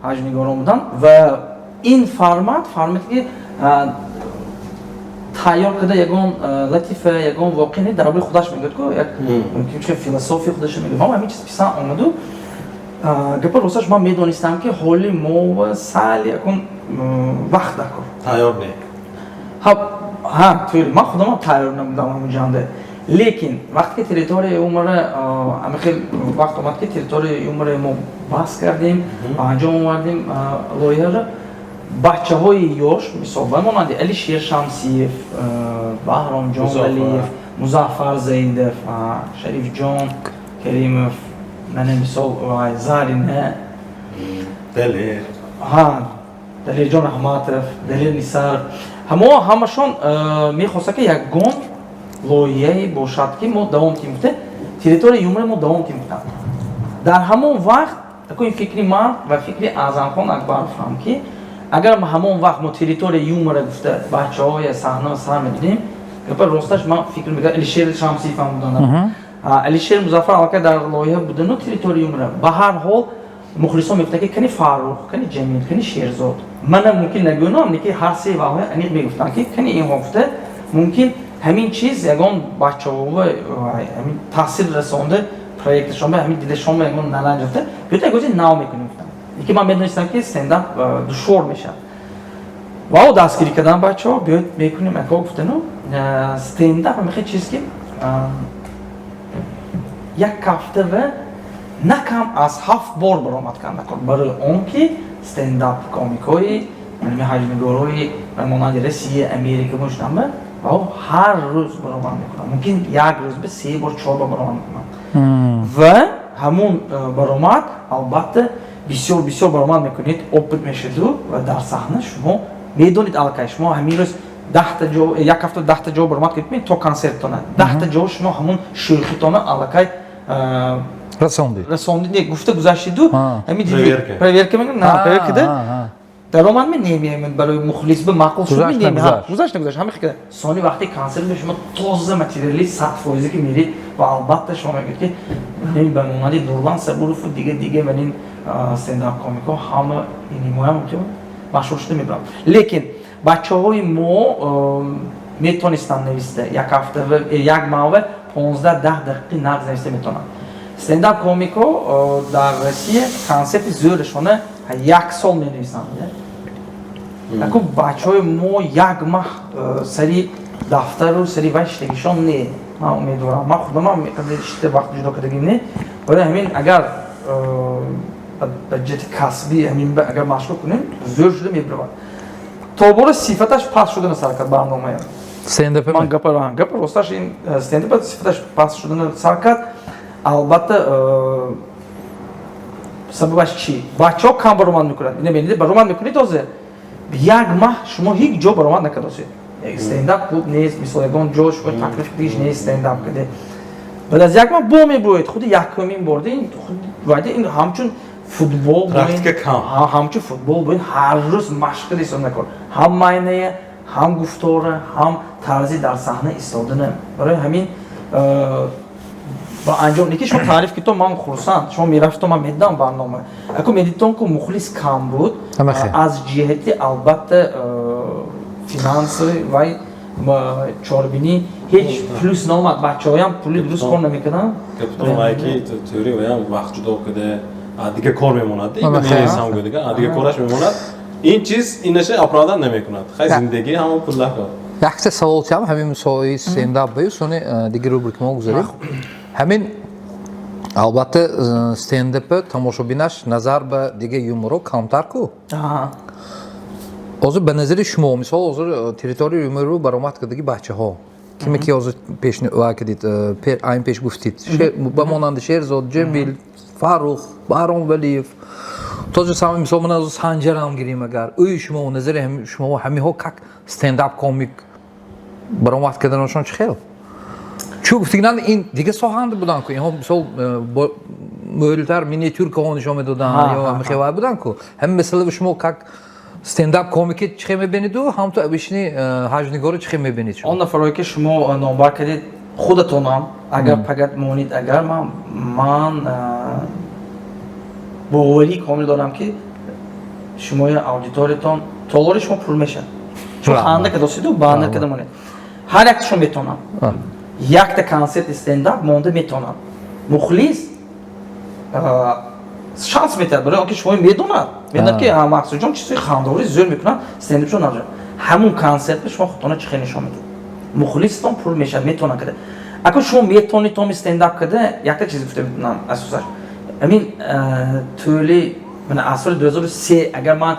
ҳаҷвнигорон буданд ва ин формат, формате ки тайёр карда, ягон латифа, ягон воқеа не, дар бораи худаш мегӯяд ку, як мумкин чи философия худаша мегӯяд. Ман ҳамин чиз писанд омаду. Гапа росташ, ман медонистам, ки ҳоли мо сали якун вақт даркор. Тайёр не. Ҳа, тӯри ман худамам тайёр набудам ҳамун ҷанда, лекин вақте ки «Территорияи юмора», ҳамин хел вақт омад, ки «Территорияи юмора» мо баҳс кардем, ба анҷом овардем лоиҳаро, бачаҳои ёш, мисол ба монанди Алишер Шамсиев, Баҳромҷон Валиев, Музаффар Заидов, Шарифҷон Каримов, мана мисол Зарина. Далер. Ҳа, Далерҷон Раҳматов, Далер Нисаров, ҳамо ҳамашон мехостанд, ки ягон лоиҳае бошад, ки мо давом тим гуфта, «Территорияи юмора» мо давом тим гуфтам. Дар ҳамон вақт такои фикри ман ва фикри Аъзамхон Акбаров ҳам, ки агар ҳамон вақт мо «Территорияи юмора» гуфта, бачаҳоя саҳна сар медодем, гапа росташ, ман фикр мекардам, Алишер Шамсиев ҳам буданд, Алишер, Музаффар аллакай дар лоиҳа будану «Территорияи юмора», ба ҳар ҳол мухлисон мегуфтанд, ки кани Фаррух, кани Ҷамил, кани Шерзод. Мана мумкин нагӯнам, леки ҳар се ваҳоя аниқ мегуфтанд, ки кани инҳо гуфта, мумкин ҳамин чиз ягон бачаҳо ҳамин таъсир расонда, проекташон ба ҳамин дилашон ба ягон наланҷ гуфта, биёд ягози нав мекунем гуфтам. Леки ман медонистам, ки стендап душвор мешавад ва о дастгирӣ кардан бачаҳо, биёд мекунем, ако гуфтану. Стендап ҳамин чиз, ки як ҳафта ва на кам аз ҳафт бор баромад карда кор, барои он ки стендап комикҳои ҳаҷвнигорои ба монанди Россия, Америка мошинама ва ҳар рӯз баромад мекунанд, мумкин як рӯз ба се бор, чор бор баромад мекунанд ва ҳамун баромад албатта бисёр бисёр баромад мекунед, опыт мешаду ва дар саҳна шумо медонед, аллакай шумо ҳамин рӯз 10-та ҷо, як ҳафта 10-та ҷо баромад кардед, то консерттона 10-та ҷо шумо ҳамун шӯхитона аллакай расондид. Расондид, не, гуфта гузаштиду. Ҳамин проверка. Проверка мегӯям, на проверкада даромад ме, барои мухлис ба маъқул шуд, гузашт, нагузашт, ҳамин хел. Сони вақти консерт шумо тоза материали 100%-ӣ ки мерид ва албатта шумо мегӯед, ки ба монанди Нурлан Сабурову дига дига валин стендап комикҳо ҳама нимоя мумкин машҳур шуда мебаранд. Лекин бачаҳои мо метонистанд нависта, як ҳафта, як маҳва 15, 10 дақиқи нағз нависта метавонанд. Стендап комико дар Россия консерти зӯрашона як сол менависанд. Ако бачаҳои мо як маҳ сари дафтару сари вай шиштагишон не. Ман умедворам, ман худамам шишта вақт ҷудо кардагим не. Барои ҳамин, агар ба ҷиҳати касбӣ ҳамин агар машғул кунем, зӯр шуда мебиравад. То бора сифаташ паст шудана сар кард барномая. Стендап? Ман гапа росташ, ин стендап сифаташ паст шудана сар кард. Албатта, сабабаш чӣ? Бачаҳо кам баромад мекунанд. Ина бинед, баромад мекунед, ҳозир як маҳ шумо ҳеҷ ҷо баромад накардосед, стендап клуб нест, мисол, ягон ҷо шумо таклиф диш нест стендап каде. Баъд аз як маҳ бо мебуроед, худи якумин борда вайда. Ин ҳамчун футбол, практика кам. Ҳамчун футбол бояд ҳар рӯз машқ карда истода кор, ҳам майная, ҳам гуфтора, ҳам тарзи дар саҳна истодана. Барои ҳамин ба анҷом неки шумо таъриф кито, ман хурсанд. Шумо мерафто, ман медидам барнома, ако медидтон, ку мухлис кам буд. Аз ҷиҳати, албатта, финансовый вай чорбинӣ ҳеҷ плюс наомад, бачаҳоям пули дуруст кор намекунанд. Капитан, вайки теория ваям вақт ҷудо куде, дигар кор мемонад, дигар кораш мемонад. Ин чиз инаша оправдан намекунад. Хай, зиндагӣ ҳама пулла кор. Якта савол чам, ҳамин мисоли стендап баю, сони дигар рубрика мо гузарем. Ҳамин, албатта, стендапи тамошобинаш назар ба дигар юморо камтар ку. Ҳозир ба назари шумо, мисол, ҳозир территорияи юморро баромад кардаги бачаҳо, киме ки ҳозир пеш ва кардид, айн пеш гуфтид, ба монанди Шерзод, Ҷамил, Фаррух, Баҳром Валиев, тоже самое, мисол, ман аз Санҷарам гирим, агар ӯи шумо, назари шумо, ҳамиҳо как стендап комик баромад карданашон чӣ хел? Чӯ гуфтигинанд, ин дигар соҳанда буданд ку инҳо, мисол, мӯлтар миниатюркаҳо нишон медоданд ё ҳамихевай буданд ку. Ҳамин масъала шумо как стендап комики чӣ хел мебиниду, ҳамту обычный ҳаҷвнигоро чӣ хел мебинед шумо? Он нафарое ки шумо номбар кардед, худатонам агар пагат монед, агар ман боварии комил дорам, ки шумои аудиториятон, толори шумо пур мешавад. Шумо ханда кардосиду баҳана карда монед, ҳар якташон метавонам якта консерти стендап монда метавонам. Мухлис шанс метиҳад, барои он ки шумо медонад, ки Мақсудҷон чизои хандаворӣ зӯр мекунад, стендапшон наҷа. Ҳамун консертро шумо худтона чӣ хел нишон медиҳед, мухлистон пур мешавад, метавонад карда. Агар шумо метавонед томи стендап карда, якта чиз гуфта метавонам: асосаш ҳамин тӯли мана аз соли 2003, агар ман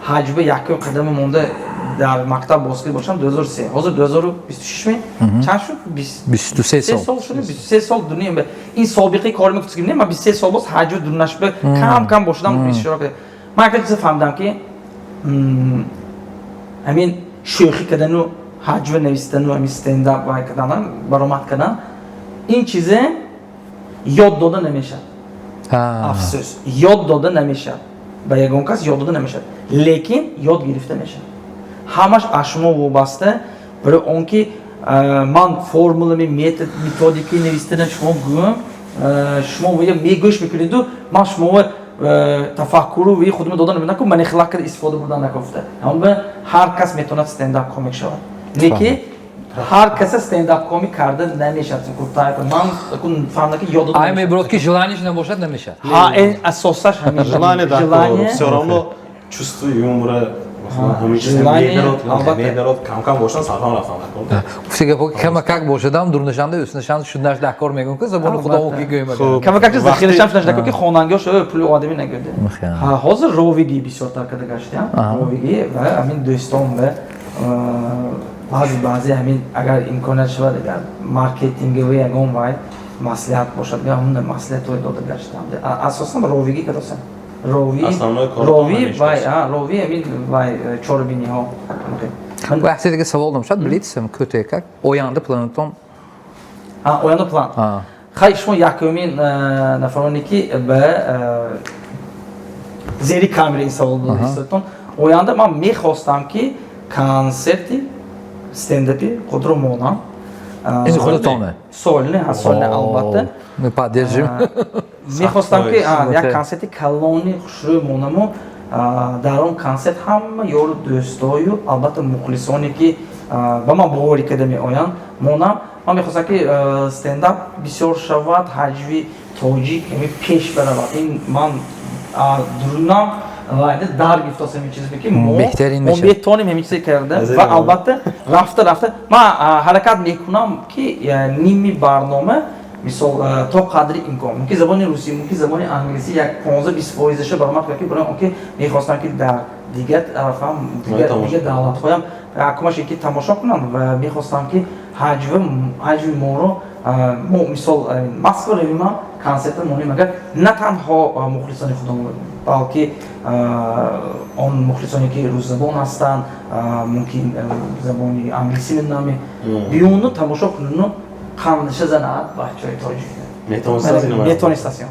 ҳаҷва якум қадами монда дар мактаб боз карда бошам 2003, ҳозир 2026 ме, чанд шуд? 23 сол. Сол шуд, 23 сол. Дунё ин собиқаи кори мекутигим не, ман 23 сол боз ҳаҷва дурнашба кам кам бошудам, иштирок. Ман якта чиза фаҳмидам, ки ҳамин шӯхӣ кардану ҳаҷва навистану ҳамин стендап вай кардан, баромад кардан, ин чизе ёд дода намешавад. Афсӯс, ёд дода намешавад, ба ягон кас ёд дода намешавад, лекин ёд гирифта мешавад. Ҳамаш аз шумо вобаста. Барои он ки ман формулами, метод, методикаи навистана шумо гӯям, шумо мегӯш мекунеду ман шумо тафаккуру ви худро дода намедонам, ку мани хилак карда истифода бурдан накофта. Ҳамон ҳар кас метавонад стендап комик шавад, лекин ҳар каса стендап комик карда намешавад. Ман фаҳмидам, ки ёд Ай мебурод, ки желанияш набошад, намешавад. Ҳа, ин асосаш ҳамин. Желание дар, все равно чувство юмора, ҳамин чиз медарод, кам кам бошад, сарфам рафтан. Гуфти гапо, камакак бошадам, дурнашанда ӯснашанда шуднаш дакор мегӯм, ки забони худомо ки гӯем. Камакак захирашам шуднаш дакор, ки хонангиҳо шо пули одамӣ нагӯде. Ҳозир ровигӣ бисёртар карда гаштиам, ровигӣ ва ҳамин дӯстон ва баъзе баъзе ҳамин, агар имконият шавад, агар маркетингови ягон вай маслиҳат бошад, ҳамун маслиҳатҳое дода гаштам. Асосан ровигӣ кардосам, рови рови вай, рови ҳамин вай чорабиниҳо. Вақте дига савол намешавад, блиц кӯтоҳ: оянда планатон? Оянда план? Хай, шумо якумин нафароне, ки ба зери камера ин савол додистатон. Оянда ман мехостам, ки консерти стендапи худро монам. Ин худатоне? Солне, солне, албатта. Мы поддержим. Мехостам, ки як консерти калони хушрӯй монаму дар он консерт ҳама ёру дӯстою, албатта, мухлисоне, ки ба ман боварӣ карда меоянд, монам. Ман мехостам, ки стендап бисёр шавад, ҳаҷви тоҷик пеш баравад. Ин ман дурунам. Ва дар гифтос ҳамин чизе ки мо метавонем ҳамин чизе карда ва албатта рафта рафта ман ҳаракат мекунам, ки ними барнома, мисол, то қадри имкон, мумкин забони русӣ, мумкин забони англисӣ, як 15-20 фоизаша баромад кунам, ки барои он ки мехостам, ки дар дигар тарафам, дигар давлатҳоям кумаш ки тамошо кунанд ва мехостам, ки ҳаҷви моро мо, мисол, Москва равима, консерта монем, агар на танҳо мухлисони худамон, балки он мухлисоне, ки русзабон ҳастанд, мумкин забони англисӣ медонам, биёну тамошо кунану қандаша занад бачаҳои тоҷик. Метавонистаст.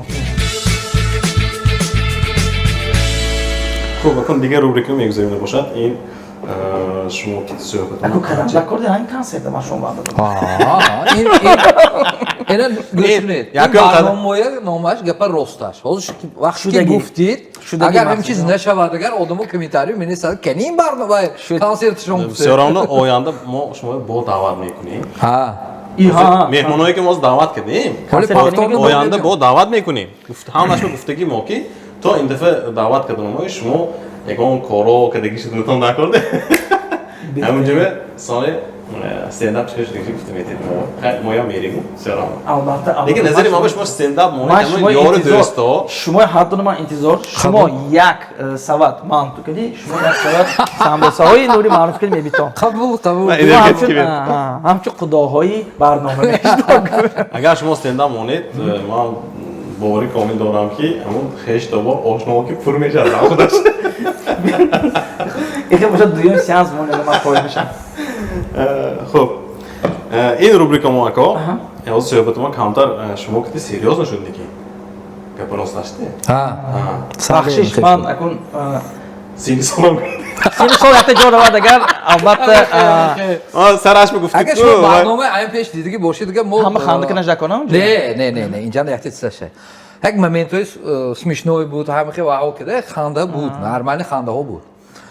Хуб, акун дигар рубрика мегузарем, бошад ин шумо ки суҳбат Аку кадам дакорди ҳамин консерта ман шумо ваъда додам. Ина гӯш кунед, ин барномаи номаш «Гапа росташ». Ҳозир вақте ки гуфтид, агар ҳамин чиз нашавад, агар одамо комментарий менависад, кани ин барнома консерти шумо. Всё равно оянда мо шумо бо даъват мекунем. Меҳмоное, ки мо даъват кардем, оянда бо даъват мекунем. Ҳамашо гуфтагӣ мо, ки то ин дафъа даъват карданамои шумо ягон коро кардагӣ шудатон накарде, ҳамунҷо соли стендап чӣ шудагӣ гуфта метед, моям мерем всё равно. Албатта. Лекин назари ма, шумо стендап монед, ёру дӯсто. Шумо ҳардуно ман интизор. Шумо як сават манту кардӣ, шумо як сават самбосаҳои Нури Маъруф кардӣ, мебитон. Қабул, қабул. Ҳамчун худоҳои барнома. Агар шумо стендап монед, ман боварӣ комил дорам, ки ҳамун хештобор, ошноҳо ки пур мешавад худаш. Ихе бошад, дуюм сеанс монед, ман қоил мешам. Хуб, ин рубрика мо, ако, ҳозир суҳбати мо камтар шумо ки серьёзно шуд, ки гапа росташте. Бахшиш, ман акун сини солам. Сини сол якта ҷо равад, агар албатта. Сараш мегуфти. Агар шумо барнома айн пеш дидагӣ бошед, дига мо ҳама ханда кунаш даконам. Не, не, не, не, инҷа якта чизаша, як моментҳои смешной буд, ҳамахе ваҳо кида ханда буд, нормальный хандаҳо буд.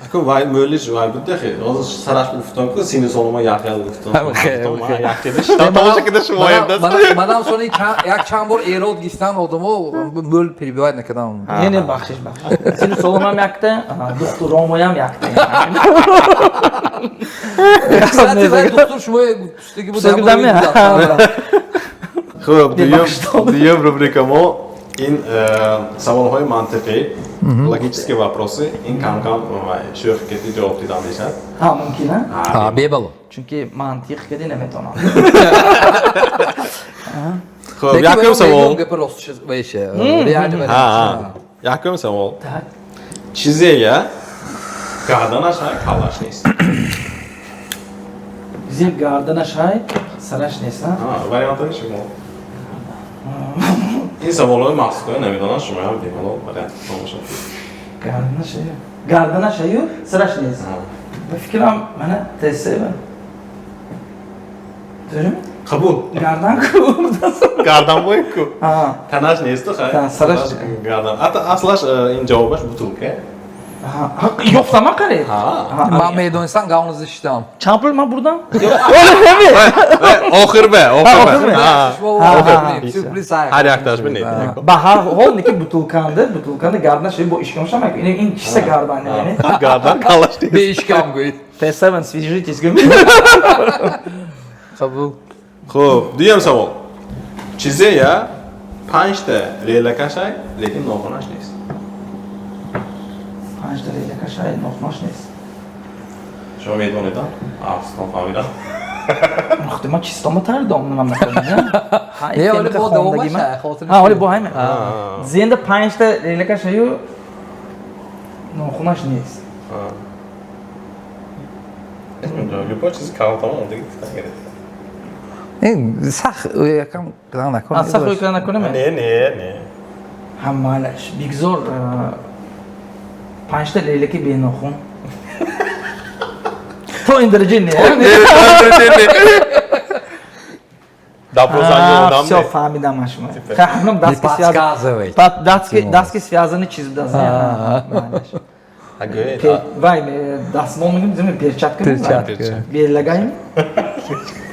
Аку вай мӯлиш вай буд дехи. Ҳозир сараш гуфтам, ку сини солома яхел гуфтам. Тамоша кида шумо даст. Манам сони як чанд бор эрод гирифтан, одамо мӯл перебивать накардам. Не, не, бахшиш, бахшиш. Сини соломам якта, духтуромоям якта. Кстати, духтур шумо гуфтаги буд. Хуб, дуюм рубрика мо ин саволҳои мантиқӣ, логические вопросы. Ин кам-кам шӯх кети ҷавоб дидан мешавад. Ҳа, мумкин а? Бебало. Чунки мантиқ кеди наметавонам. Хуб, якум савол. Якум савол: чизея гарданаш ҳай, каллаш нест? Чизе гарданаш ҳай, сараш нест? Вариантҳои шумо. Ин саволҳои махсусҳои намедонам, шумоям бемалол вариант бошад. Гарданаш, гарданаш ҳаю, сараш нест. Ба фикрам, мана тсва. To'g'rimi? Қабул. Гардан ку. Гардан бой ку. Танаш несту, хай. Сараш. Гардан. Аслаш ин ҷавобаш бутылка. Ёфтама, қаред. Ман медонистам, гавнизда шиштам. Чанд пул ман бурдам? Охир бе, охир бе. Ҳар якташ бе. Ба ҳар ҳол неки бутылканда гарданаш бо ишкам шам, ин чиса гардан яъне. Гардан калаш. Беишкам гӯед. Т7, свяжитесь. Қабул. Хуб, дуюм савол: чизея панҷта лелакашай, лекин нохунаш нест? Панҷта лелакашай, нохунаш нест. Шумо медонед, афстон фаҳмидам. Худи ман чистома тайёр ман накардам. Не, оли бо давомаш. Ҳа, оли бо ҳайме. Зинда панҷта лелакашаю, нохунаш нест. Любой чизи калтама ондиги гуфтан гиред. Сах якам кидан накун. Сах кидан накунем? Не, не, не. Ҳам майлаш, бигзор панҷта лелаки бенохун. То ин дараҷа не. Допросанги. Всё, фаҳмидам ман шумо. Ҳамном дастки связан. Дастки связанный чиз будаз. Вай, дастмол мегӯем, зими перчатка. Перчатка. Беллагаем.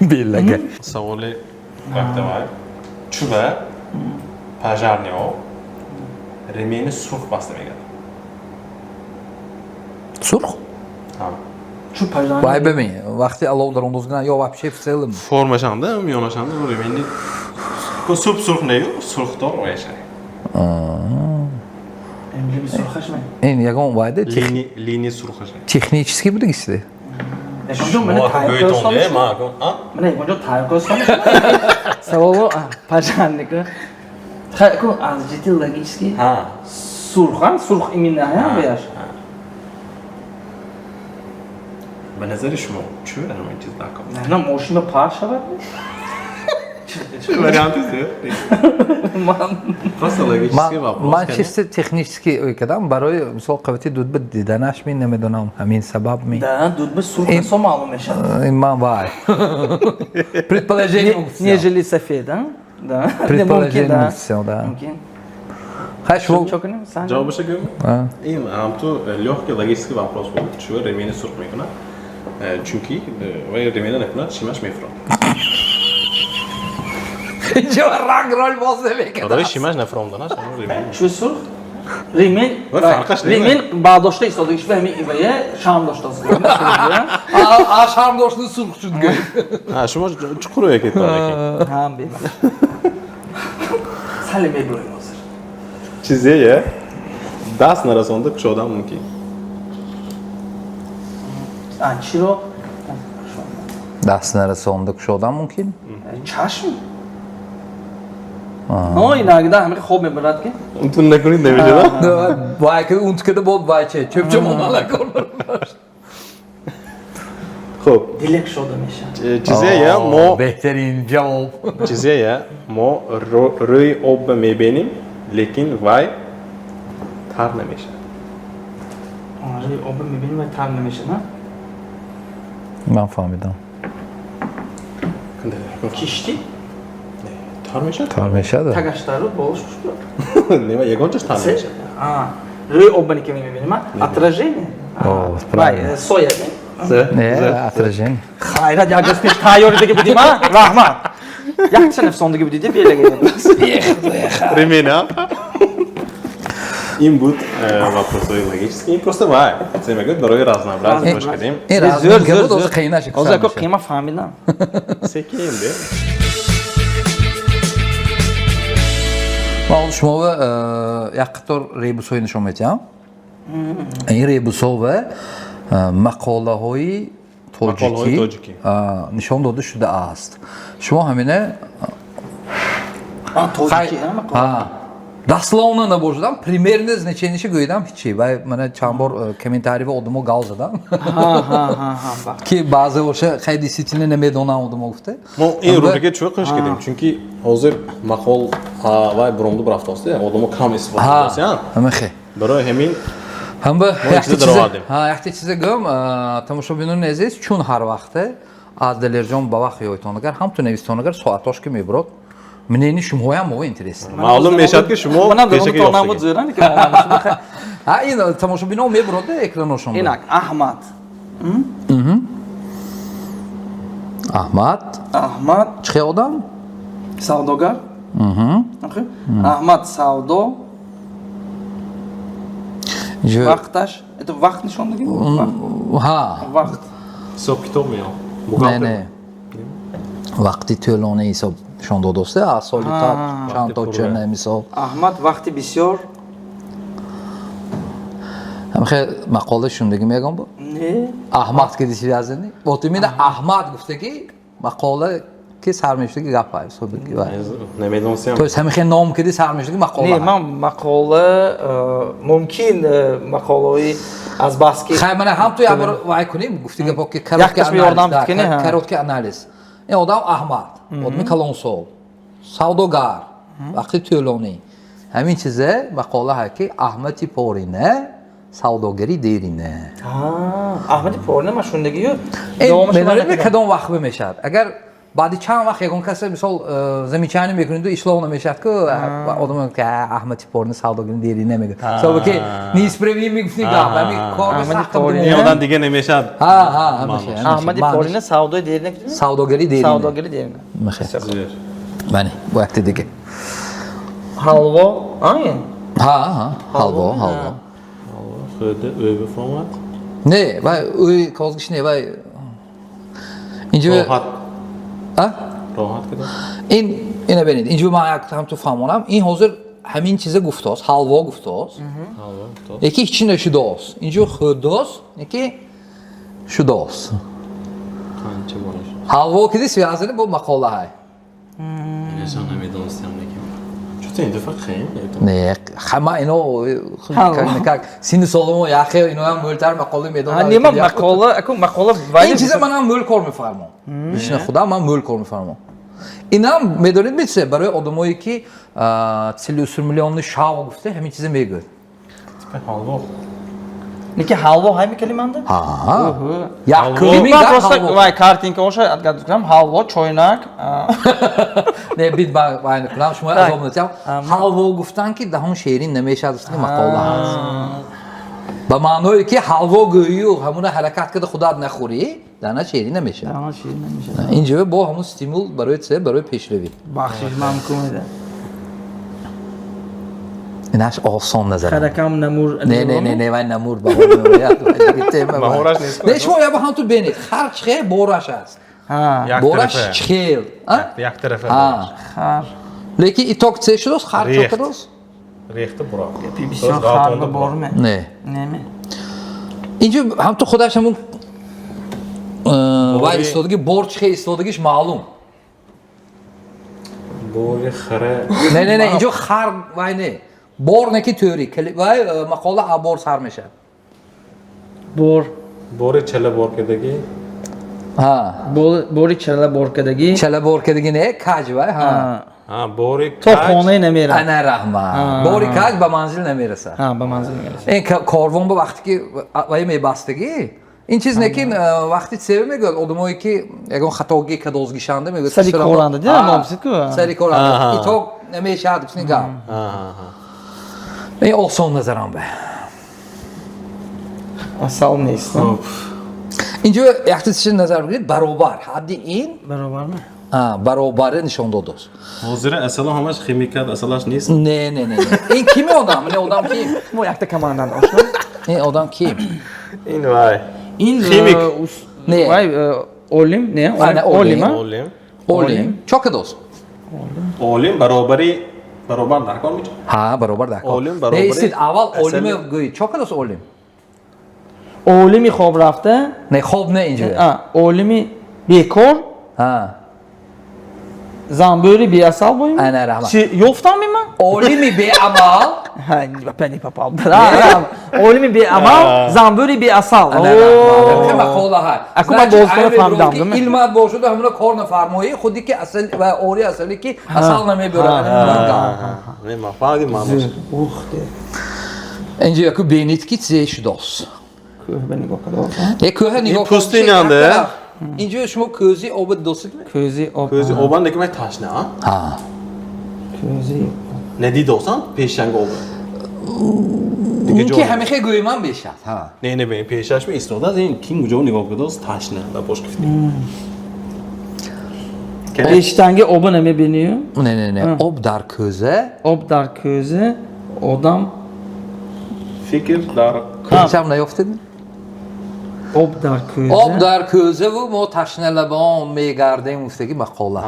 Беллага. Саволи вақтавай. Чӯба пожарный ҳо ремени сурх баста мегардад? Сурх? Чу пожарный. Вай бибин, вақти алов дар ондоз ё вообще в целом. Формашанда, миёнашанда ремени суп сурх нею, сурхдор ояша. Эмблеми сурхаш ме? Ин ягон вайде линии сурхаш. Технически буд гисиде. Мана ягонҷо тайёр костам. Саволо пожарник. Хай ку аз ҷиҳати логически. Сурх, сурх именно ҳа бияш. Ба назари шумо чӣ ҳамин чиз дакор? На, мошина пар шавад? Варианты зиёд. Просто логический вопрос. Ман чисто технически ой кардам барои мисол қавати дудба диданаш ми намедонам ҳамин сабаб ми. Да, дудба сурх со маълум мешавад. Ман вай. Предположение. Нежели сафед, а? Да. Предположение всё, да. Мумкин. Хай шумо ҷавобаша гӯм? Ин ҳамту лёгкий логический вопрос буд. Чӯ ремени сурх мекунад? Чунки вай ремена накунад, шимаш мефурад. Чё ранг роль боз намекунад? Барои шимаш нафуромданаш ремень. Чӯ сурх? Ремень, ремень бардошта истодагиш ба ҳамин ивая шарм доштааст. А шарм доштани сурх шуд гӯй. Ҳа, шумо чуқур якед талекин. Ҳа, бебахш. Сале мебурем ҳозир. Чизее даст нарасонда кушодан мумкин. А, чиро? Даст нарасонда кушодан мумкин? Чашм? Но иногда ҳамин хоб мебарад ки. Унтун накунед намешавад? Вай ки унт кида бод вай че, чӯбча монала кор. Хуб. Дилек шода мешавад. Чизее мо беҳтарин ҷавоб. Чизее мо рӯи об мебинем, лекин вай тар намешавад. Рӯи об мебинем вай тар намешавад, Ман фаҳмидам. Киштӣ? Тар мешавад? Тар мешавад. Тагаштару болош шуд. Не, ягончаш тар мешавад. Рӯи об ки мебинем, отражение? О, правильно. Соя. Не, отражение. Хайрат, як рӯз пеш тайёри дига будим, а? Раҳмат. Якча нафсондиги будиди, белага. Ремень, а? Ин буд вопросои логический. Ин просто вай. Се мегӯяд барои разнообразие бош кардем. Ин разнообразие буд, озу қийнаш. Озу ако қийма фаҳмидам. Секин де. Ман ҳозир шуморо як қатор ребусҳое нишон медиҳам. Ин ребусҳо мақолаҳои тоҷикӣ нишон дода шудааст. Шумо ҳамине дословно набошадам, примерно значениеша гӯидам ҳичи. Вай мана чанд бор комментарий ва одамо гал задам. Ки баъзе боша хай действительно намедонам одамо гуфта. Мо ин рубрика чӯ қиш кардем, чунки ҳозир мақол вай буромду бурафтааст, одамо кам истифода мекунанд. Ҳамин. Барои ҳамин ҳамба якта чизе гӯям, тамошобинони азиз, чун ҳар вақте аз Далерҷон ба вақт ёйтонагар, ҳам ту нависонагар соатош ки мебурод, мнени шумоям мо интересно. Маълум мешавад ки шумо пешаки ёфтагӣ. Ҳа, ин тамошобино мебурод экраношон. Инак, Аҳмад. Аҳмад. Аҳмад. Чӣ одам? Савдогар. Аҳмад савдо. Вақташ, это вақт нишон дагӣ? Ҳа. Вақт. Ҳисоб китоб меём. Не, не. Вақти тӯлонӣ ҳисоб нишон додааст, аз соли та чанд то чена мисол. Аҳмад вақти бисёр. Ҳамхе мақола шундагӣ мегӯям бо? Не. Аҳмад ки диши язани? Вот именно Аҳмад гуфтагӣ мақола ки сар мешудаги гап ҳай, суҳбатги вай. Намедонистам. То есть ҳамихе ном киди сар мешудаги мақола. Не, ман мақола мумкин мақолаҳои аз баски. Хай мана ҳам ту як бор вай кунем, гуфти гапо ки короткий анализ. Ин одам Аҳмад, одами калонсол, савдогар, вақти тӯлонӣ. Ҳамин чизе мақола ҳай ки Аҳмади Порина савдогари дерина. Аҳмади Порина ман шундагию. Медонед кадом вақт мешавад? Агар баъди чанд вақт ягон касе мисол замечание мекунед, ислоҳ намешавад ку одам мегӯяд ки Аҳмади Порина савдогари дерина мегӯяд. Сабаби ки неисправимый мегуфти гап, ҳамин кор сахт Ин одам дига намешавад. Ҳа, ҳа, ҳамаша. Аҳмади Порина савдои дерина. Савдогари дерина. Савдогари дерина. Бале, бо якта дига. Ҳалво, айн? Ҳа, ҳа, ҳалво, ҳалво. Хӯрда ӯ бифаҳмад. Не, вай ӯй козгиш не, вай инҷо. Роҳат. А? Роҳат кида. Ин ина бинед, инҷо ман як ҳам ту фаҳмонам. Ин ҳозир ҳамин чиза гуфтааст, ҳалво гуфтааст. Ҳалво гуфтааст. Яки ҳичи нашудааст. Инҷо хӯрдааст, яки шудааст. Қанча бораш. Ҳалво киди связаны бо мақолаҳай. Инсон намедонистам лекин. Чӯта ин дафъа хем. Не, ҳама ино Ҳалво. Как синни солимо яхе иноам мӯлтар мақола медонам. Нема мақола, аку мақола. Ин чиза манам мӯл кор мефармом. Лично худам ман мӯл кор мефармом. Инам медонед мечизе барои одамое ки 43 миллионни шав гуфта ҳамин чиза мегӯяд. Ҳалво. Ники ҳалво ҳайми калиманда? Ҳа. Уҳу. Якуми Ман гап просто ҳалво. Вай картинка оша отгадать кунам, ҳалво, чойнак. Не, бит байн кунам, шумо Так. азоб натиҳам. Ҳалво гуфтан ки даҳон шерин намешавад, гуфта мақола ҳаст. Ба маъное ки ҳалво гӯю ҳамуна ҳаракат карда худат нахӯрӣ, дана шерин намешавад. Даҳон шерин намешавад. Инҷо бо ҳамун стимул барои це, барои пешравӣ. Бахшиш ман кумеда. Инаш осон назарам. Харакам намур. Не, не, не, не, вай намур баҳор меояд. Вай дига тема вай. Баҳораш нест. Не, шумо яба ҳам ту бинед, хар чихел бораш аст. Ҳа. Як Бораш тарафа. чихел. А? Як тарафа. Ҳа. Хар. Лекин итог це шудааст, хар Рехт. чокадааст? Рехта буроқ. Гапи бисёр хар ба борме. Не. Неме. Инҷо ҳам ту худаш ҳамун вай истодагӣ, бор чихел истодагиш маълум. Бори хара. Не, не, не, инҷо хар вай не. Бор не ки тӯри. Вай мақола а бор сар мешавад. Бор. Бори чала бор кардагӣ. Ҳа. Бори чала бор кардагӣ. Чала бор кардагӣ не, каҷ вай, ҳа. Ҳа, бори То хонаи намерад. Ана раҳмат. Бори каҷ ба манзил намерасад. Ҳа, ба манзил намерасад. Ин корвон ба вақте ки вай мебастагӣ, ин чиз некин вақти цеве мегӯяд, одамое ки ягон хатогӣ кадозгишанда мегӯяд. Сари коранда, дия, номсид ку. Сари коранда. Аҳа. Итог намешавад, гуфтни гап. Ҳа. Ин осон назарам бе. Асал нест. Хуб. Инҷо якта чиз назар бигиред, баробар. Ҳадди ин Баробар ме? А, баробаре нишон додааст. Ҳозира асало ҳамаш химикат, асалаш нест. Не, не, не, не. Ин кими одам? Ин одам ким? Мо якта команданд ошно. Ин одам ким? Ин вай. Ин Химик. Не. Вай олим, не? Ана, Олим, олим. а? Олим. Олим. Чо кадост? Олим баробари баробар дар кор меча. Ҳа, баробар дар кор. Олим баробари Не, истид, аввал олиме асали- гӯй. Чо кадост олим? Олими хоб рафта, Не, хоб не инҷо. а, олими бекор, Ҳа. замбӯри беасал боим. Ана раҳмат. Чи ёфтам ман? Олими беамал. Ҳа, опять не попал. Да, олими беамал, замбӯри беасал. Ана раҳмат. Ҳама мақолаҳа. Аку ман бозкора фаҳмидам, думи? Илмат бошуду ҳамуна кор нафармоӣ, худи ки асал ва ори асали ки асал намебурад. Не, ман фаҳмидим маънош. Ух ты. Инҷо яку бинед ки чизе шудост. Кӯҳ ба нигоҳ кардо. Е, кӯҳа нигоҳ. Пӯсти инанда? Инҷо шумо кӯзи оба досид? Кӯзи об. Кӯзи обан лекин вай ташна, а? Ҳа. Кӯзи. Надидосан пешанг оба. Дига Ки ҷо. ҳамихе гӯйман бешад. Ҳа. Не, не, бе, пешаш ме истодааст, ин ким ҷо нигоҳ кардааст, ташна, да бош гуфти. Пештанги оба намебинию. Не, не, не. Об дар кӯза. Об дар кӯза, одам Фикр дар Кӯзачам наёфтед? Об дар кӯза. Об дар кӯзаву мо ташналабон мегардем гуфтаги мақола.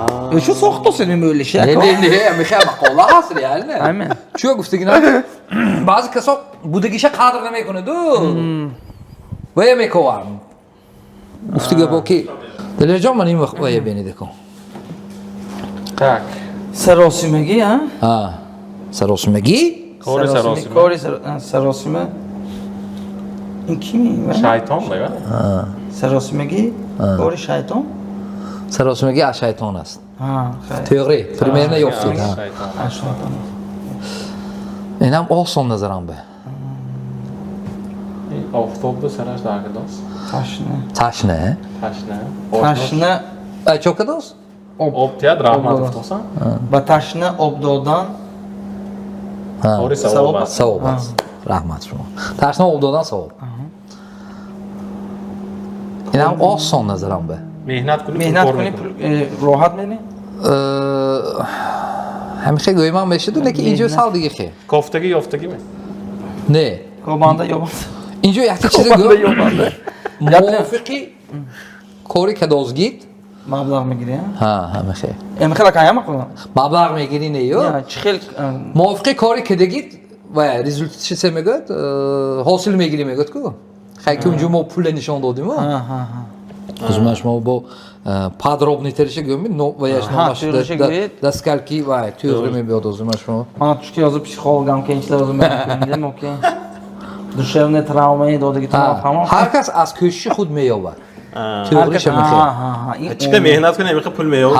Чӣ сохтосед мемӯлиша? Не, не, не, ҳамихе мақола ҳаст реально. Ҳаме. Чӣ гуфтаги на? Баъзе касо будагиша қадр намекунаду. Вая мековам. Гуфтига бо ки Далерҷон, ман ин вая бенида кун. Так. Саросимагӣ, а? А. Саросимагӣ? Кори саросима. Кори саросима. Ин кими? Шайтон мега? Саросимагӣ, кори шайтон? Саросимагӣ аз шайтон аст. Ҳа, хайр. Тӯғри, примерно ёфтид. Ҳа. Шайтон. Аз шайтон. Инам осон назарам бе. Ин офтоб бу сараш дар кадост? Ташна. Ташна. Ташна. Ташна. А чо кадост? Об. Об тият раҳмат Об. гуфтосан? Ба ташна об додан. Ҳа. Кори савоб аст. Савоб аст. Раҳмат шумо. Ташна об додан савоб. Инам осон назарам бе. Меҳнат кунӣ, пул Меҳнат кор кунӣ, мекунӣ. Роҳат менӣ? Ҳамихе гӯйман мешуду, лекин инҷо сал диги хе. Кофтагӣ ёфтагӣ ме? Не. Кобанда ёбанда. Инҷо якта чизе гӯ. Мувофиқи кори кадозгит маблағ мегирӣ? Ҳа, ҳамахе. Эмхел акая мақул? Маблағ мегирӣ не ё? Чӣ хел? Мувофиқи кори кадагит ва результат чизе мегӯяд, ҳосил мегирӣ мегӯяд ку. Хай ки унҷо мо пуле нишон додим. Ҳозир ман шумо бо подробный тариша гӯям, но ва яш номаш да скольки ва тӯғри мебиёд ҳозир ман шумо. Ман чунки ҳозир психологам ки ин чиза ҳозир мекунем, окей. Душевная травма додагӣ ту фаҳмам. Ҳар кас аз кӯшиши худ меёбад. Тӯғриша мехоҳад. Чӣ қадар меҳнат кунӣ, ҳамин қадар пул меёбад.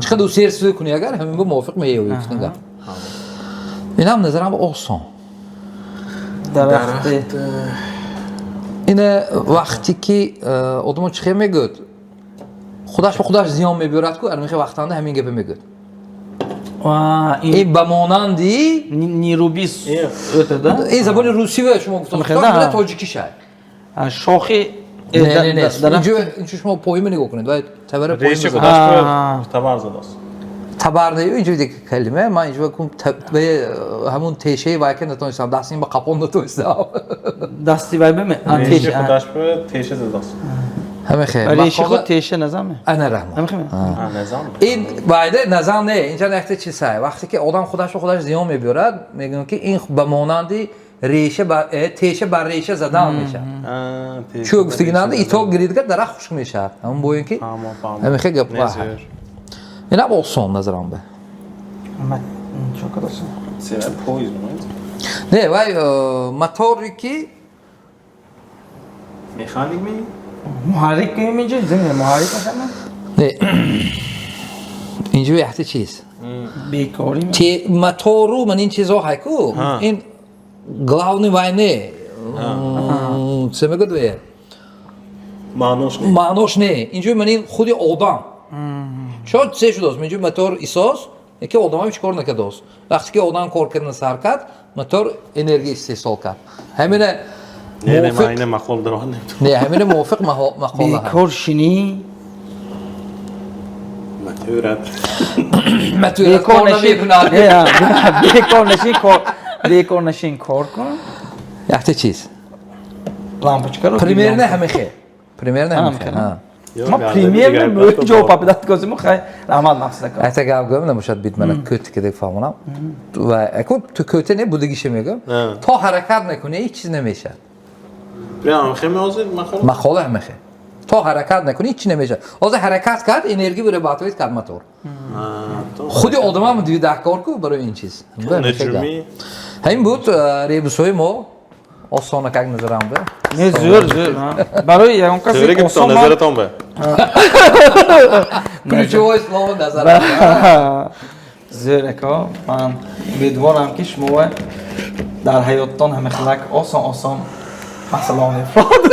Чӣ қадар усердство кунӣ агар, ҳамин бо мувофиқ меёбӣ гуфтан гап. Инам назарам осон. Дарахти. Ине вақте ки одамо чӣ хел мегӯяд, худаш ба худаш зиён мебиёрад ку, ҳамин хел вақтанда ҳамин гапа мегӯяд. Ин ба монанди Нируби өтада? Ин забони русӣ шумо гуфтам, тоҷикиша. Шохи Не, не, не. Инҷо шумо поима нигоҳ кунед. Вай табара поима. Реши худаш табар задааст. Табар не, инҷо дигар калима, ман инҷо кум ҳамун тешаи вай ка натонистам, дасти ин ба қапон натонистам. Дасти вай бе? Реши худаш теша задааст. Ҳамин хел. Реши худ теша назам? Ана раҳмат. Ҳамин хел? Назам. Ин вайда назам не, инҷо якта чиз ҳай. Вақте ки одам худаш ба худаш зиён мебиёрад, мегӯям ки ин ба монанди реша ба теша бар реша задан мешавад. Чӯ гуфтагинанда итог гиридга дарахт хушк мешавад. Ҳамон бо ин ки ҳамин хел гап. Инам осон назарам ба. Не, вай мотори ки механик ми? Муҳаррик кунем инҷо? Зимне муҳаррик масалан? Не. Инҷо якта чиз. Бекорӣ. Мотору ман ин чизо ҳайку. Ин главный вай не. Чӣ мегӯяд ве? Маънош не. Маънош не. Инҷо ман ин худи одам. Чо се шудааст? Инҷо мотор исос, яке одам ҳеч кор накардааст. Вақте ки одам кор кардан сар кард, мотор энергия истеҳсол кард. Ҳамина Не, не, ман ина мақол даровард наметавонам. Не, ҳамина мувофиқ мақола. Бекор шинӣ. Матурат. Матурат кор намекунад. Бекор нашин кор, бекор нашин кор кун. Якта чиз. Лампочкаро. Примерно ҳамин хел. Примерно ҳамин хел. Ма примерно ҷавоб папидат козиму хай раҳмат мақсад ака. Айта гап гӯям, намошад бит мана кӯти кадек фаҳмонам. Ва аку ту кӯта не будагиша мегӯям. То ҳаракат накунӣ ҳеч чиз намешавад. Прям хел ҳозир мақола? Мақола ҳамин хел. То ҳаракат накунӣ ҳеч чиз намешавад. Ҳозир ҳаракат кард, энергия вырабатывает кард мотор. Худи одамам даҳкор ку барои ин чиз. Ҳамин буд ребусҳои мо. Осона как назарам бе? Не, зӯр, зӯр. Барои ягон касе осон назаратон бе. Ключевое слово назарам. Зӯр ака, ман умедворам ки шумо дар ҳаёттон ҳама хелак осон осон масъалаҳо мефурод.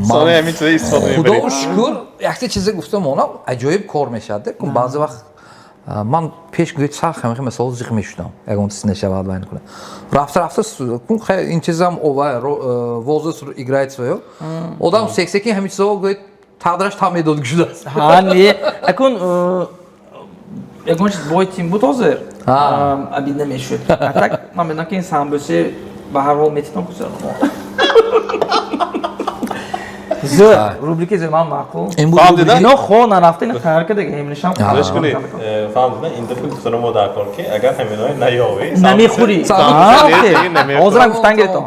Сони ҳамин чиза истифода мебаред. Худо шукр, якта чизе гуфтам онам аҷоиб кор мешавад. Баъзе вақт ман пеш гӯяд сахт ҳамин масъала зиқ мешудам. Ягон чиз нашавад вай накунад. Рафта рафта ин чизам возраст играет своё. Одам сексеки ҳамин чизо гӯяд тақдираш там медод шудааст. Ҳа, не. Акун ягон чиз бой тим буд ҳозир. Обид намешуд. А так ман медонам ки ин самбӯсе ба ҳар ҳол метитон кусар. Зӯр, рубрики зӯр ман маъқул. Фаҳмдида? Ино хо нарафта, ино тайёр карда, ҳаминашам. Гӯш кунед, фаҳмдида, ин дафъа гуфтанам мо дар кор ки агар ҳаминои наёвӣ, намехӯрӣ. Ҳозирам гуфтан гирифтам.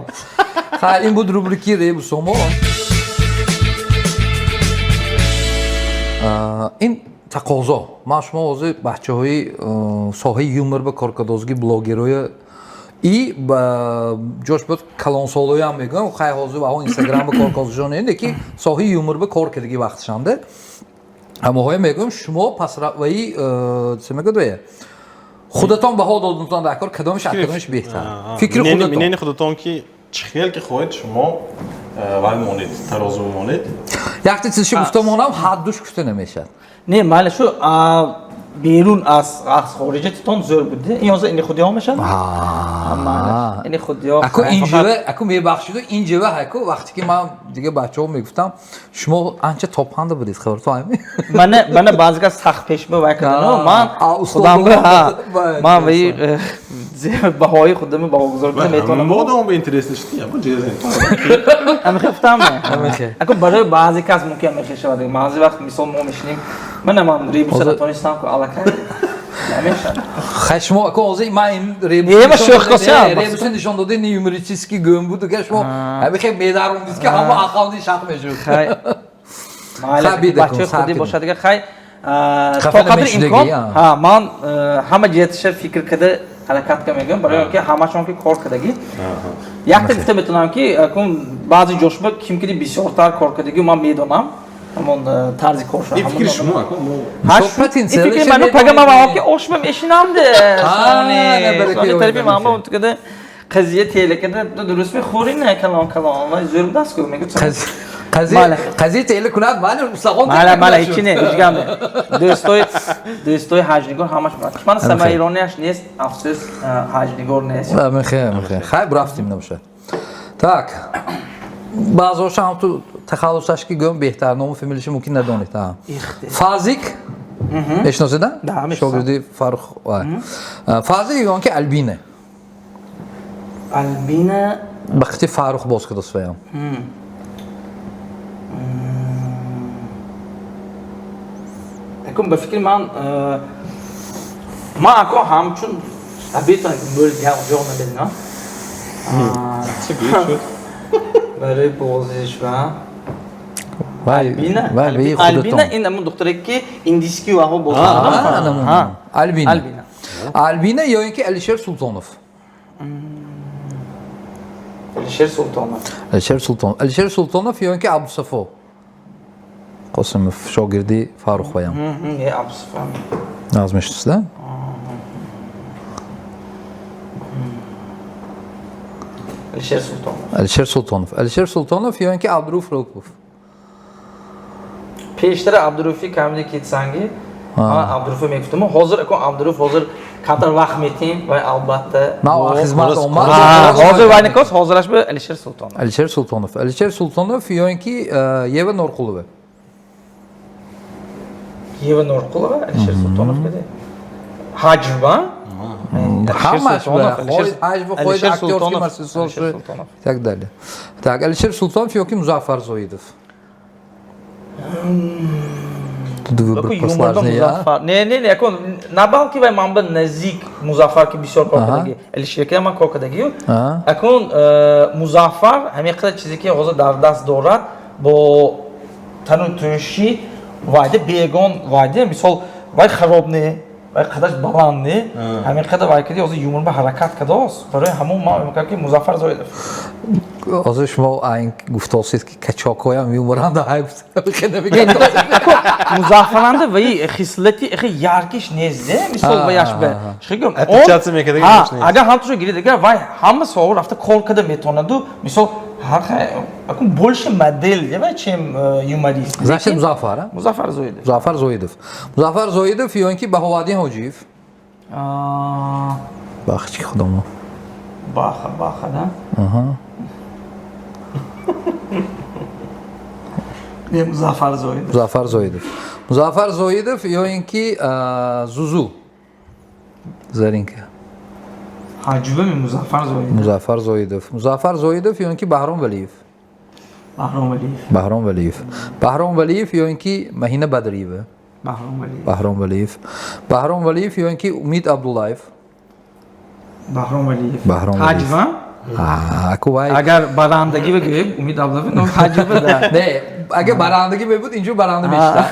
Хайр, ин буд рубрики ребусомо. Ин тақозо. Ман шумо ҳозир бачаҳои соҳаи юмор ба коркардозги блогерҳои и ҷош буд калонсолоям мегӯям, хай ҳозир ваҳо Инстаграм ба коркардозшон не, ки соҳаи юмор ба кор кардаги вақтшанда. Ҳамоҳое мегӯям, шумо пасравии чӣ мегӯяд ве? Худатон баҳо додунтон дар кор, кадомиш аз кадомиш беҳтар? Фикри худатон. Минени худатон ки чӣ хел ки хоҳед шумо вай монед, тарозу монед. Якта чизши гуфтамонам ҳаддуш гуфта намешавад. Не, майли шу берун аз хориҷатон зӯр буд. Ин ҳозир ини худиҳо мешавад? Ини худиҳо. Аку инҷава, аку мебахшиду инҷава ҳайку вақте ки ман дига бачаҳо мегуфтам, шумо анча топанда будед, хабартон ҳами? Мана баъзе кас сахт пеш ба вай кардану ман худам ман ваи Баҳои худами баҳогузор карда метавонам. Модам ба интерес ништи, я бу ҷезен. Ҳамихе гуфтам. Ако барои баъзе кас мумкин ҳамихе шавад. Баъзе вақт мисол мо мешинем, мана ман ребуса натонистам ку аллакай. Намешавад. Хай, шумо ако ҳозир ман ин Не, ма шӯх косям. ребуса нишон доди, ни юмористический гӯм буд, ки шумо ҳамихе медарондид, ки ҳама ақални шақ мешуд. Хай. Хай, бида кун, бачаи сар худи кунем. бошад дигар, хай, то Хафа қадри намешудагӣ, имкон, а. ҳа, ман ҳама ҷиҳатиша фикр карда ҳаракат ка мегӯям, барои он ки ҳамашон ки кор кардагӣ. Якта гуфта метавонам, ки кун баъзе ҷошба ким киди бисёртар кор кардагӣ, ман медонам ҳамон тарзи коршо. Ин фикри шумо, ако мо Ҳа, Мисол, потенсиали фикри ману шумо пага ман медонед. ваҳам ки ошма мешинамде. На, барака Сони тарафи ёд ман ба мешавад. он тукада қазия телекада дуруст мехӯри, не калон калон вай зӯр даст ку мегӯ. Қазия қазия тела кунад, мани устахон. Мала, мала, ҳечи не, ҳеҷ гап не. Дӯстои ҳаҷнигор ҳамаш ман сама иронияш нест, афсӯс, ҳаҷнигор нест. Мехе, мехе. Хай, рафтим, набошад. Так. Баъзоша ҳам ту тахаллусаш ки гӯм беҳтар, ному фамилияшо мумкин надонед. А. Ихте. Фазик мешиносед, а? Да, мешиносам. Шогирди Фаррух. Вай. Фазик ё он ки Албина. Албина. Бахти Фаррух боз кардост ваям. Акун ба фикри ман, ман ако ҳамчун абетон мӯл ҷо набединам. Чӣ гӯед шуд? Барои бозиш ва Вай, Албина. вай, вай. Албина. Худатон. Ин ҳамон духтаре ки индийский ваҳо боз. А, намун. Албина. Албина. Албина ё ин ки Алишер Султонов. Алишер Султонов. Алишер Султонов. Алишер Султонов ё ин ки Абдусафо Қосимов, шогирди Фаррух ваям. Не, Абдусафо. Нағз мешиносед, а? Алишер Султонов. Алишер Султонов. Алишер Султонов ё ин ки Абдуруф Рӯпов. Пештара Абдуруфи Comedy Kids-анги ман Абдуруфо мегуфтам, ҳозир акун Абдуруф ҳозир камтар вақт метем вай, албатта. Ман хизмат омад. Ҳозир вай никос, ҳозираш ба Алишер Султонов. Алишер Султонов. Алишер Султонов ё ин ки Ева Норқулова. Ева Норқулова, Алишер Султонов каде ҳаҷва. Ҳамаш хоҳид ҳаҷва, хоҳид актёрский мастерство Алишер Султонов. и так далее. Так, Алишер Султонов ё ки Музаффар Зоидов. Тут выбор посложнее, а? Не, не, не, акун на балки вай ман ба наздик Музаффар ки бисёр кор кардаги, Алишер ки ман кор кардагию. Акун Музаффар ҳамин қадар чизе ки ҳозир дар даст дорад, бо тану тӯши вайда бегон вайда, мисол, вай хароб не, вай қадаш баланд не, ҳамин қадар вай кади ҳозир юмор ба ҳаракат кардааст, барои ҳамон ман мегӯям ки Музаффар Зоидов. Ҳозир шумо айн гуфтосед, ки качокҳоям юморанда ҳайб. Музаффаранда ваи хислати эхи яркиш нест, де, мисол, ваяш ба чӣ гӯям. Отличаться мекардаги ҳа нест. Агар ҳамтушо гирид, агар вай ҳама соҳа рафта кор карда метавонаду, мисол, акун больше модель де вай, чем юморист. Значит, Музаффар, а? Музаффар Зоидов. Музаффар Зоидов. Музаффар Зоидов ё ин ки Баҳоваддин Ҳоҷиев. Бахчи худомо. Баха, баха, да. Не, Музаффар Зоидов. Музаффар Зоидов. Музаффар Зоидов ё ин ки Зузу. Заринка. Ҳаҷвами Музаффар Зоидов. Музаффар Зоидов. Музаффар Зоидов ё ин ки Баҳром Валиев. Баҳром Валиев. Баҳром Валиев. Баҳром Валиев ё ин ки Маҳина Бадриева. Баҳром Валиев. Баҳром Валиев. Баҳром Валиев ё ин ки Умид Абдуллаев. Баҳром Валиев. Баҳром Валиев. Ҳаҷва. Аку вай. Агар барандагӣ бигӯем, Умид Абдуллаев, но ҳаҷва да. Не, агар барандагӣ мебуд, инҷо баранда мешудам.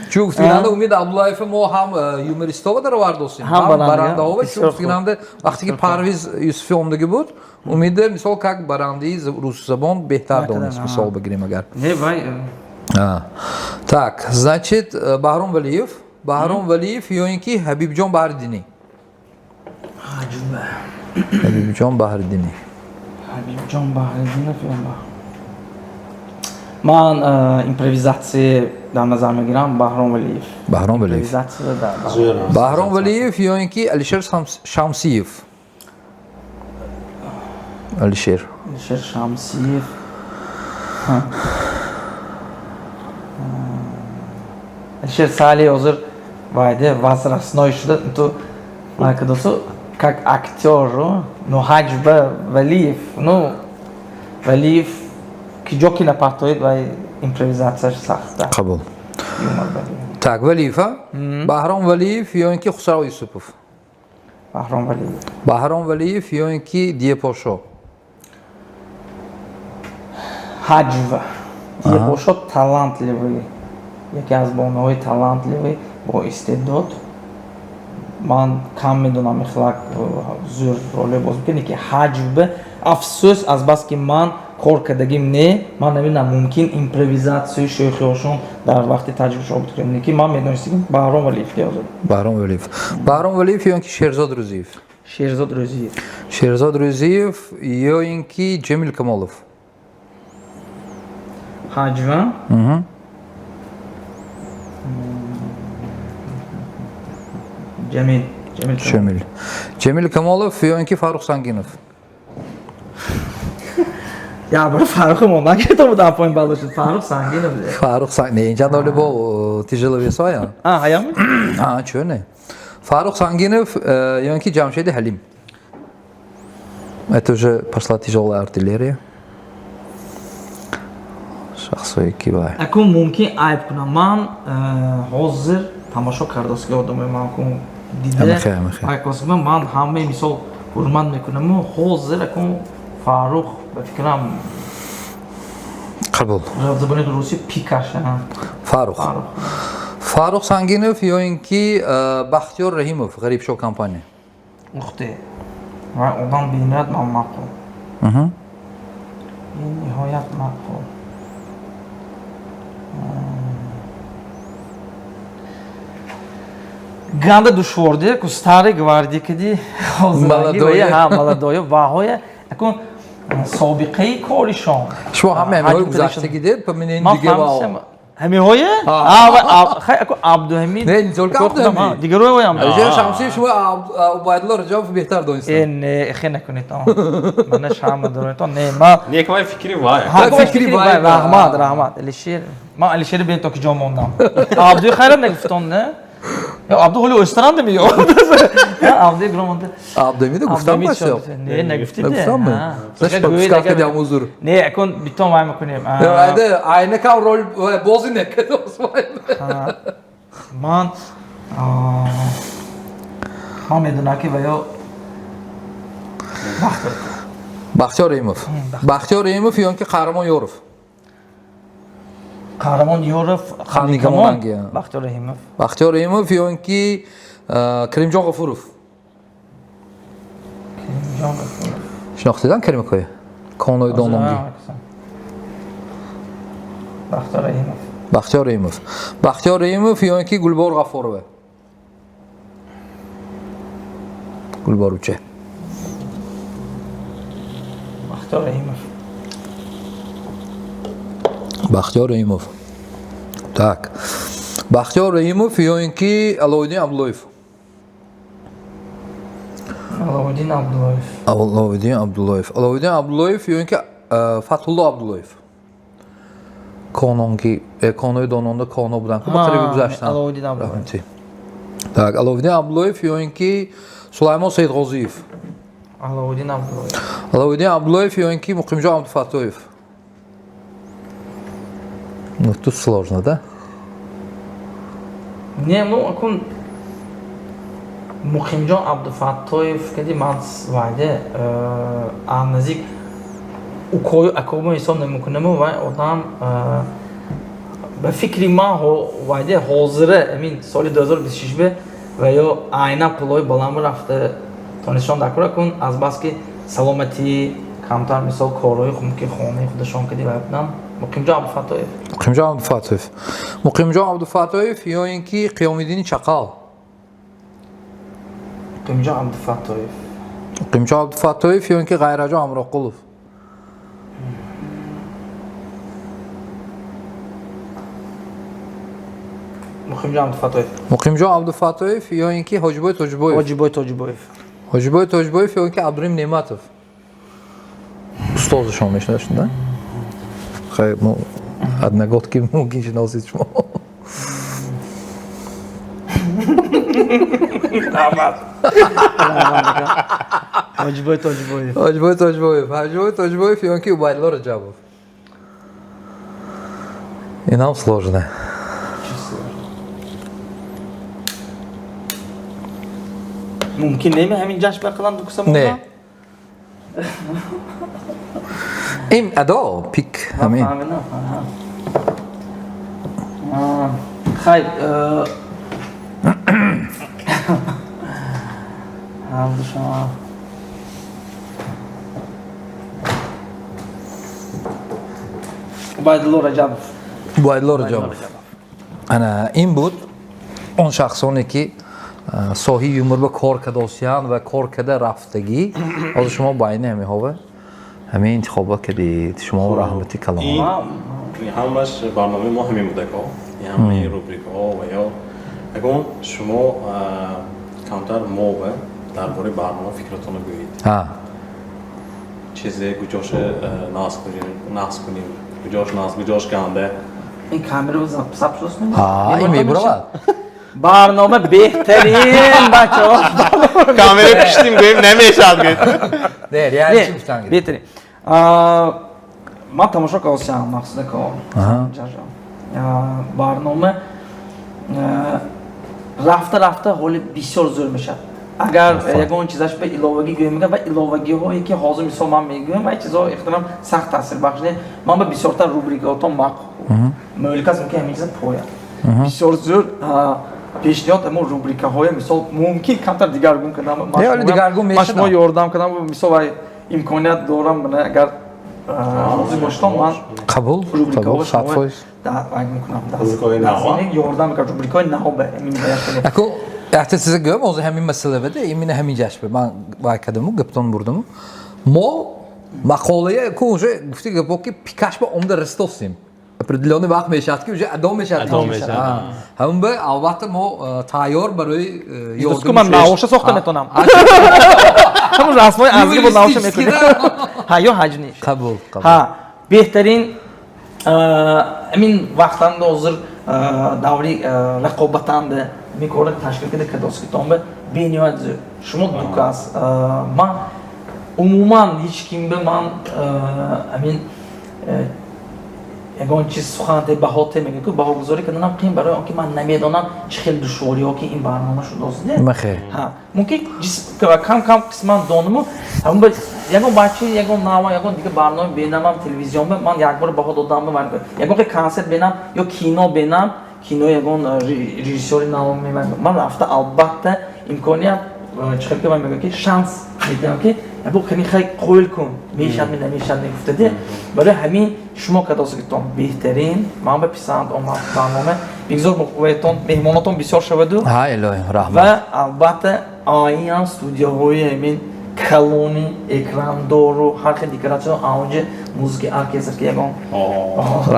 Чун гуфтигинанда Умид Абдуллаев мо ҳам юмористова даровардосем, ҳам ҳам баранда, барандаҳова. Чун бисёр хуб. гуфтигинанда вақте ки Парвиз Юсуфӣ омдагӣ буд, Умида мисол как барандаи русзабон беҳтар донист, мисол бигирем агар. Не, вай. А. Так, значит, Баҳром Валиев, Баҳром Валиев ё ин ки Ҳабибҷон Баҳриддинӣ. Ҳаҷва. Ҳабибҷон Баҳриддинӣ. Ҳабибҷон Баҳриддинов ё ман импровизатсия дар назар мегирам, Баҳром Валиев. Баҳром Валиев. Импровизатсия да. Баҳром Валиев ё ин ки Алишер Шамсиев. Алишер. Алишер Шамсиев. Ҳа. Алишер сали ҳозир вайде возрастной шуда, ту Вай кадосу как актёр, ну, ҳаҷва Валиев, ну, Валиев ки ҷо ки напартоед, вай импровизатсияш сахта. Қабул. Так, Валиев, а? Баҳром Валиев ё ин ки Хусрав Юсупов? Баҳром Валиев. Баҳром Валиев ё ин ки Диепошо? Ҳаҷва. Диепошо талантливый, яке аз бонуҳои талантливый, бо истеъдод. Ман кам медонам ихлак зӯр роле боз мекунад, ки ҳаҷвба, афсӯс, азбаски ман кор кардагим не, ман намедонам, мумкин импровизатсияи шӯхиҳошон дар вақти таҷрибашо бикунем, ки ман медонистам Баҳром Валиев озод. Баҳром Валиев. Баҳром Валиев ё ин ки Шерзод Рӯзиев? Шерзод Рӯзиев. Шерзод Рӯзиев ё ин ки Ҷамил Камолов? Ҳаҷва. Ҷамил. Ҷамил. Ҷамил Камолов ё ин ки Фаррух Сангинов? Я бир Фаррухи мондан кетам будам, поин бало шуд. Фаррух Сангинов. Фаррух Сан, не, инҷа доли бо тяжеловес оя. А, ҳаям? А, чё не? Фаррух Сангинов ё ин ки Ҷамшеди Ҳалим? Это уже пошла тяжелая артиллерия. Шахсое ки вай. Акун мумкин айб кунам. Ман ҳозир тамошо кардоски одамои ман кун дида. Айкосма ман ҳамаи мисол ҳурмат мекунаму ҳозир акун Фаррух ба фикрам. Қабул. Забони русӣ пикаш. Фаррух. Фаррух Сангинов ё ин ки Бахтиёр Раҳимов, Ғарибшо компания? Ухте. Вай одам бениҳоят ман маъқул. Бениҳоят маъқул. Ганда душвор де, ку старый гвардия кади Молодой. Ҳа, молодой ваҳоя акун собиқаи коришон. Шумо ҳама ҳамиҳои гузаштагӣ дед, поминен диге ва ҳамиҳое? Хай, аку Абдуҳамид. Не, не только Абдуҳамид. Дигарои воям. Алишер Шамсиев шумо Убайдулло Раҷабов беҳтар донистам. Э, не, хе накунед. Мана шарм надоред. Не, ма Не, вай фикри вай. Фикри вай. Раҳмат, раҳмат. Алишер. Ман Алишери бен то ки ҷо мондам. Абдуи хайрам нагуфтон, не? Ё Абду ҳоли ӯстарандами ё? Абду гром монда. Абдуҳамида гуфтам басё. Не, нагуфтид. Нагуфтам. Значит, подсказка дям узур. Не, акун битон вай мекунем. Айда, айна кам рол бозӣ накардос вай. Ман медонам ки ваё Бахтиёр. Бахтиёр Раҳимов. Бахтиёр Раҳимов ё ин ки Қаҳрамон Ёров? Қаҳрамон Ёров. Хандикамон. Бахтиёр Раҳимов. Бахтиёр Раҳимов ё ин ки Каримҷон Ғафуров? Каримҷон Ғафуров. Шинохтидан Каримакоя? Конои Дононги. Бахтиёр Раҳимов. Бахтиёр Раҳимов. Бахтиёр Раҳимов ё ин ки Гулбор Ғафурова? Гулбор уча. Бахтиёр Раҳимов. Бахтиёр Раҳимов. Так. Бахтиёр Раҳимов ё ин ки Аловиддин Абдуллоев? Аловиддин Абдуллоев. Аловиддин Абдуллоев. Аловиддин Абдуллоев ё ин ки Фатҳулло Абдуллоев? Кононги, конои дононда коно будан. Ку ба қариби гузаштан. Аловиддин Абдуллоев. Так, Аловиддин Абдуллоев ё ин ки Сулаймон Саидғозиев? Аловиддин Абдуллоев. Аловиддин Абдуллоев ё ин ки Муқимҷон Абдуфаттоев? Ну, тут сложно, да? Не, ну, акун Муқимҷон Абдуфаттоев кади ман вайде наздик укою акомо ҳисоб намекунаму, вай одам ба фикри ман вайде ҳозира амин соли 2026 ва ё айнан пулҳои баланд рафта тонистон дар кун, азбаски саломатӣ камтар, мисол корҳои мумкин хонаи худашон кади вай будам. Муқимҷон Абдуфаттоев. Муқимҷон Абдуфаттоев. Муқимҷон Абдуфаттоев ё ин ки Қиёмиддини Чақал? Муқимҷон Абдуфаттоев. Муқимҷон Абдуфаттоев ё ин ки Ғайраҷон Ҳамроқулов? Муқимҷон Абдуфаттоев. Муқимҷон Абдуфаттоев ё ин ки Ҳоҷибой Тоҷибоев? Ҳоҷибой Тоҷибоев. Ҳоҷибой Тоҷибоев ё ин ки Абдураҳим Неъматов? Устозашон мешиносед, да? Хай, мо одногодки мумкин шиносед шумо. Раҳмат. Ҳоҷибой Тоҷибоев. Ҳоҷибой Тоҷибоев. Ҳоҷибой Тоҷибоев ё ки Убайдулло Раҷабов. Инам сложно. Мумкин неме ҳамин ҷашн бақилан дукса Не. Ин адо пик ҳамин. Хай, ҳардушон. Убайдулло Раҷабов. Убайдулло Раҷабов. Ана ин буд он шахсоне ки соҳиби юмор ба кор кардосиянд ва кор карда рафтагӣ. Ҳозир шумо байни ҳаминҳова ҳамин интихобот кардед. Шумо раҳмати калон. Ин ҳамаш барномаи мо ҳамин будако. Ҳамаи рубрикаҳо ва ё ягон шумо камтар мо ва дар бораи барнома фикратонро гӯед. Чизе куҷоше нақс кунем, куҷош нақс, куҷош ганда. Ин камера сабт шудааст? Ҳа, ин мебуравад. Барнома беҳтарин, бачаҳо. Камера пиштим гӯем, намешавад гӯед. Не, реально чӣ гуфтан гирифт? Беҳтарин. Ман тамошо кардам, мақсуда кор. Барнома рафта рафта ҳоли бисёр зӯр мешавад. Агар ягон чизаш ба иловагӣ гӯем, ва иловагиҳое ки ҳозир мисол ман мегӯям, вай чизҳо эҳтимол сахт таъсирбахш не. Ман ба бисёртар рубрикаотон мумкин ки ҳамин чиза пояд. Бисёр зӯр пешниҳод ҳамон рубрикаҳое, мисол мумкин камтар дигаргун кардам. Ман шумо ёрдам кардам, мисол вай имконият дорам, агар розӣ бошедон, ман қабул, рубрикаҳо шумо мекунам. Ёрдам мекунам рубрикаҳои нав ба ҳамин. Аку яхте чизе гӯям, ҳозир ҳамин масъала баде, именно ҳамин ҷашн бе. Ман вай кардаму, гаптон бурдаму. Мо мақолая ку уже гуфти гапо ки пикаш ба омда расидосем. Определённый вақт мешавад ки уже адо мешавад. Ҳамин ба албатта мо тайёр барои ёрдам. Ман наоша сохта метавонам. Ҳамон расмҳои азги бо наоша мекунем. Ҳа, ё ҳаҷ нест. Қабул, қабул. Ҳа, беҳтарин ҳамин вақтанда ҳозир даври рақобатанда ҳамин корро ташкил карда кадоскитонба бениҳоят зӯр. Шумо дукас. Ман умуман ҳеҷ кимба ман ҳамин ягон чиз суханте баҳоте мегӯям ки баҳогузорӣ карданам қиин, барои он ки ман намедонам чӣ хел душвориҳо ки ин барнома шудааст. Ҳа, мумкин кам кам қисман донаму ягон бача, ягон нава, ягон дигар барнома бинамам телевизионба, ман якбор баҳо додам, ягон консерт бинам ё кино бинам, кинои ягон режиссёри нав меман, ман рафта албатта имконият чӣ хел ки ман мегӯям ки шанс медиҳам ки ябо ками хай қоил кун, мешавад ми намешавад мегуфтаде. Барои ҳамин шумо кадосагитон беҳтарин, ман ба писанд омад барнома. Бигзор муқувватон, меҳмонотон бисёр шаваду. Ҳа, илоҳим, раҳмат. Ва албатта оиам студияҳои ҳамин калони экрандору ҳар хел декоратсия, аунҷа музыки оркестр ки ягон.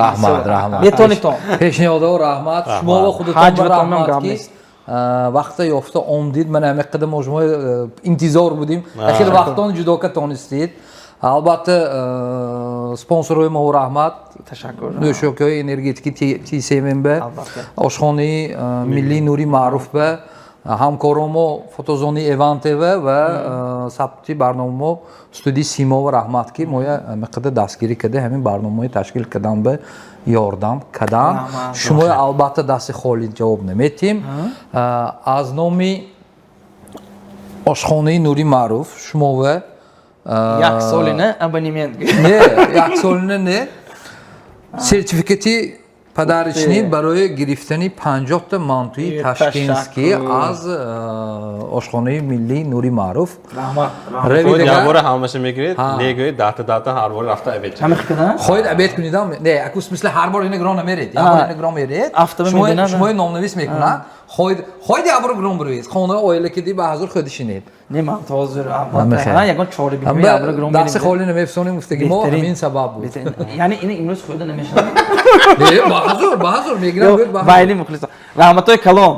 Раҳмат, раҳмат. Метавонитон. Пешниҳодҳо раҳмат. Шумо ва худатон раҳмат ки вақта ёфта омдид. Ман ҳамин қадар мо шумо интизор будем. Ахир вақтон ҷудо ка тонистед. Албатта спонсорҳои мо раҳмат. Ташаккур. Нӯшокиҳои энергетики T7 б, ошхонаи миллии Нури Маъруф б, ҳамкоромо фотозони Эван ТВ ва сабти барномамо студияи Симова раҳмат ки моя ҳамин қадар дастгирӣ карда, ҳамин барномаҳои ташкил кардан ба ёрдам кардан. Шумо албатта дасти холӣ ҷавоб наметиҳем. Аз номи ошхонаи Нури Маъруф шумо ва як солина абонемент. Не, як солина не. Сертификати подарочный барои гирифтани 50та мантуи ташкентский аз ошхонаи миллии Нури Маъруф. Раҳмат. Ябора ҳамаша мегиред, негӯед даҳта даҳта ҳар бор рафта обед. Хоҳед обед кунидам? Не, аку смысле ҳар бор ина грон намеред. Як бор ина грон меред. Шумои номнавис мекунад. Хоҳед як бор грон бировед. Хона оила киди ба ҳазур худ шинед. Не, ман ҳозир албатта ягон чора бикунем, як бор грон мерем. Дасти холӣ намефсонем гуфтаги мо ҳамин сабаб буд. Яъне ина имрӯз хӯрда намешавад. Не, ба ҳазур, ба ҳазур мегирам. Байни мухлисон. Раҳматҳои калон.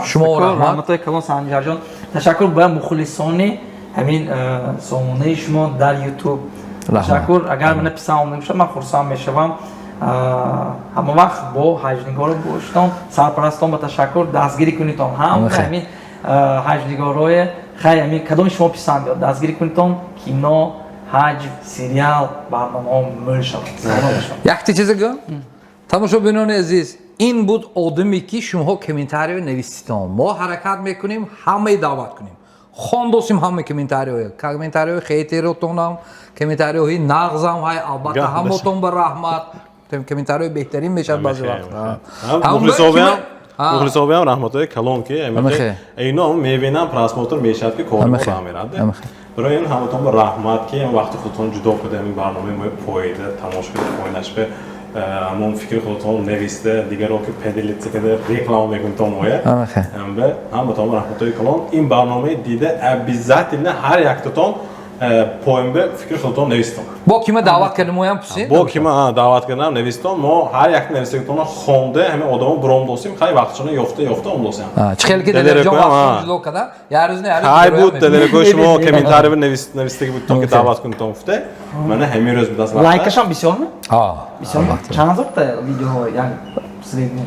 Шумо раҳмат. Раҳматҳои калон Санҷарҷон. Ташаккур ба мухлисони ҳамин сомонаи шумо дар YouTube. Ташаккур. Агар мана писанд омада бошад, ман хурсанд мешавам. Ҳама вақт бо ҳаҷнигоро бошедон, сарпарастон ба ташаккур, дастгирӣ кунедон. Ҳам ҳамин Ҳаҷвнигорое хай, ҳами кадоми шумо писанд биёд, дастгирӣ кунитон. Кино, ҳаҷв, сериал, барномаҳо мӯл шавад. Саломат бошед. Якте чизе гӯ, тамошобинони азиз, ин буд одаме, ки шумоҳо комментариё нависитон. Мо ҳаракат мекунем, ҳамаи даъват кунем, хондосим ҳама комментариҳое, комментариҳои хейтеротонам, комментариҳои нағзам ҳай, албатта. Гап. Ҳамотон ба раҳмат, комментариҳои беҳтарин мешавад баъзе вақт. Мухлисобиам, мухлисобиам раҳматҳои калон, ки Амахе. ино мебинам, просмотр мешавад, ки кори мо Амахе. раҳ мерад. Амахе. Барои ин ҳаматон ба раҳмат, ки вақти худтон ҷудо куда, ин барномаи мо поида тамошо куда, поинаш ба ҳамон фикри худтон нависта, дигаро ки поделиться када, реклама мекунтон моя. Амахе. Ба ҳаматон ба раҳматҳои калон. Ин барномаи дида, обязательно ҳар яктатон поин ба фикри худтон навистон. Бо кима даъват кардем, моям пурсед. Бо кима даъват кардам, навистон. Мо ҳар як навистагитонро хонда, ҳамин одамо буром досим. Хай, вақтшона ёфта ёфта омдосем. Чӣ хеле ки Далерҷон вақтшон ҷудо карда, як рӯз не, як рӯз. Хай, буд, Далеракои шумо комментарий навистаги будтон, ки даъват кунтон гуфта, мана ҳамин рӯз будааст вақта. Лайкашам бисёрми? Бисёр. Чанд ҳазорта видеоҳо, як средний?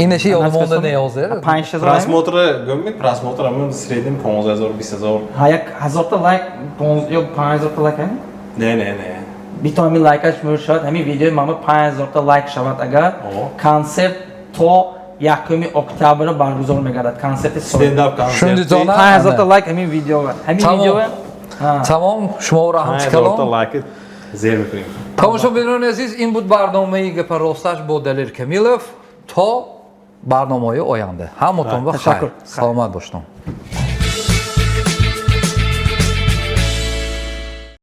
Инаши ёдмонда не ҳозир. 5000? Просмотр гӯм, просмотр ҳамин среднем 15 000, 20 000. Ҳа, як ҳазорта лайк ё 5000-та лайк ҳами? Не, не, не. Бито ҳамин лайкаш мӯр шавад, ҳамин видеои мама 5000-та лайк шавад агар, консерт то 1 октябр баргузор мегардад, консерти. Стендап консерт. Шундитона. 5000-та лайк ҳамин видео, ҳамин видео. Тамом, шуморо ҳам калон лайк зер мекунем. Тамошобинони азиз, ин буд барномаи «Гапа росташ» бо Далер Камилов. То барномаҳои оянда ҳамотон ба хайр, саломат бошед.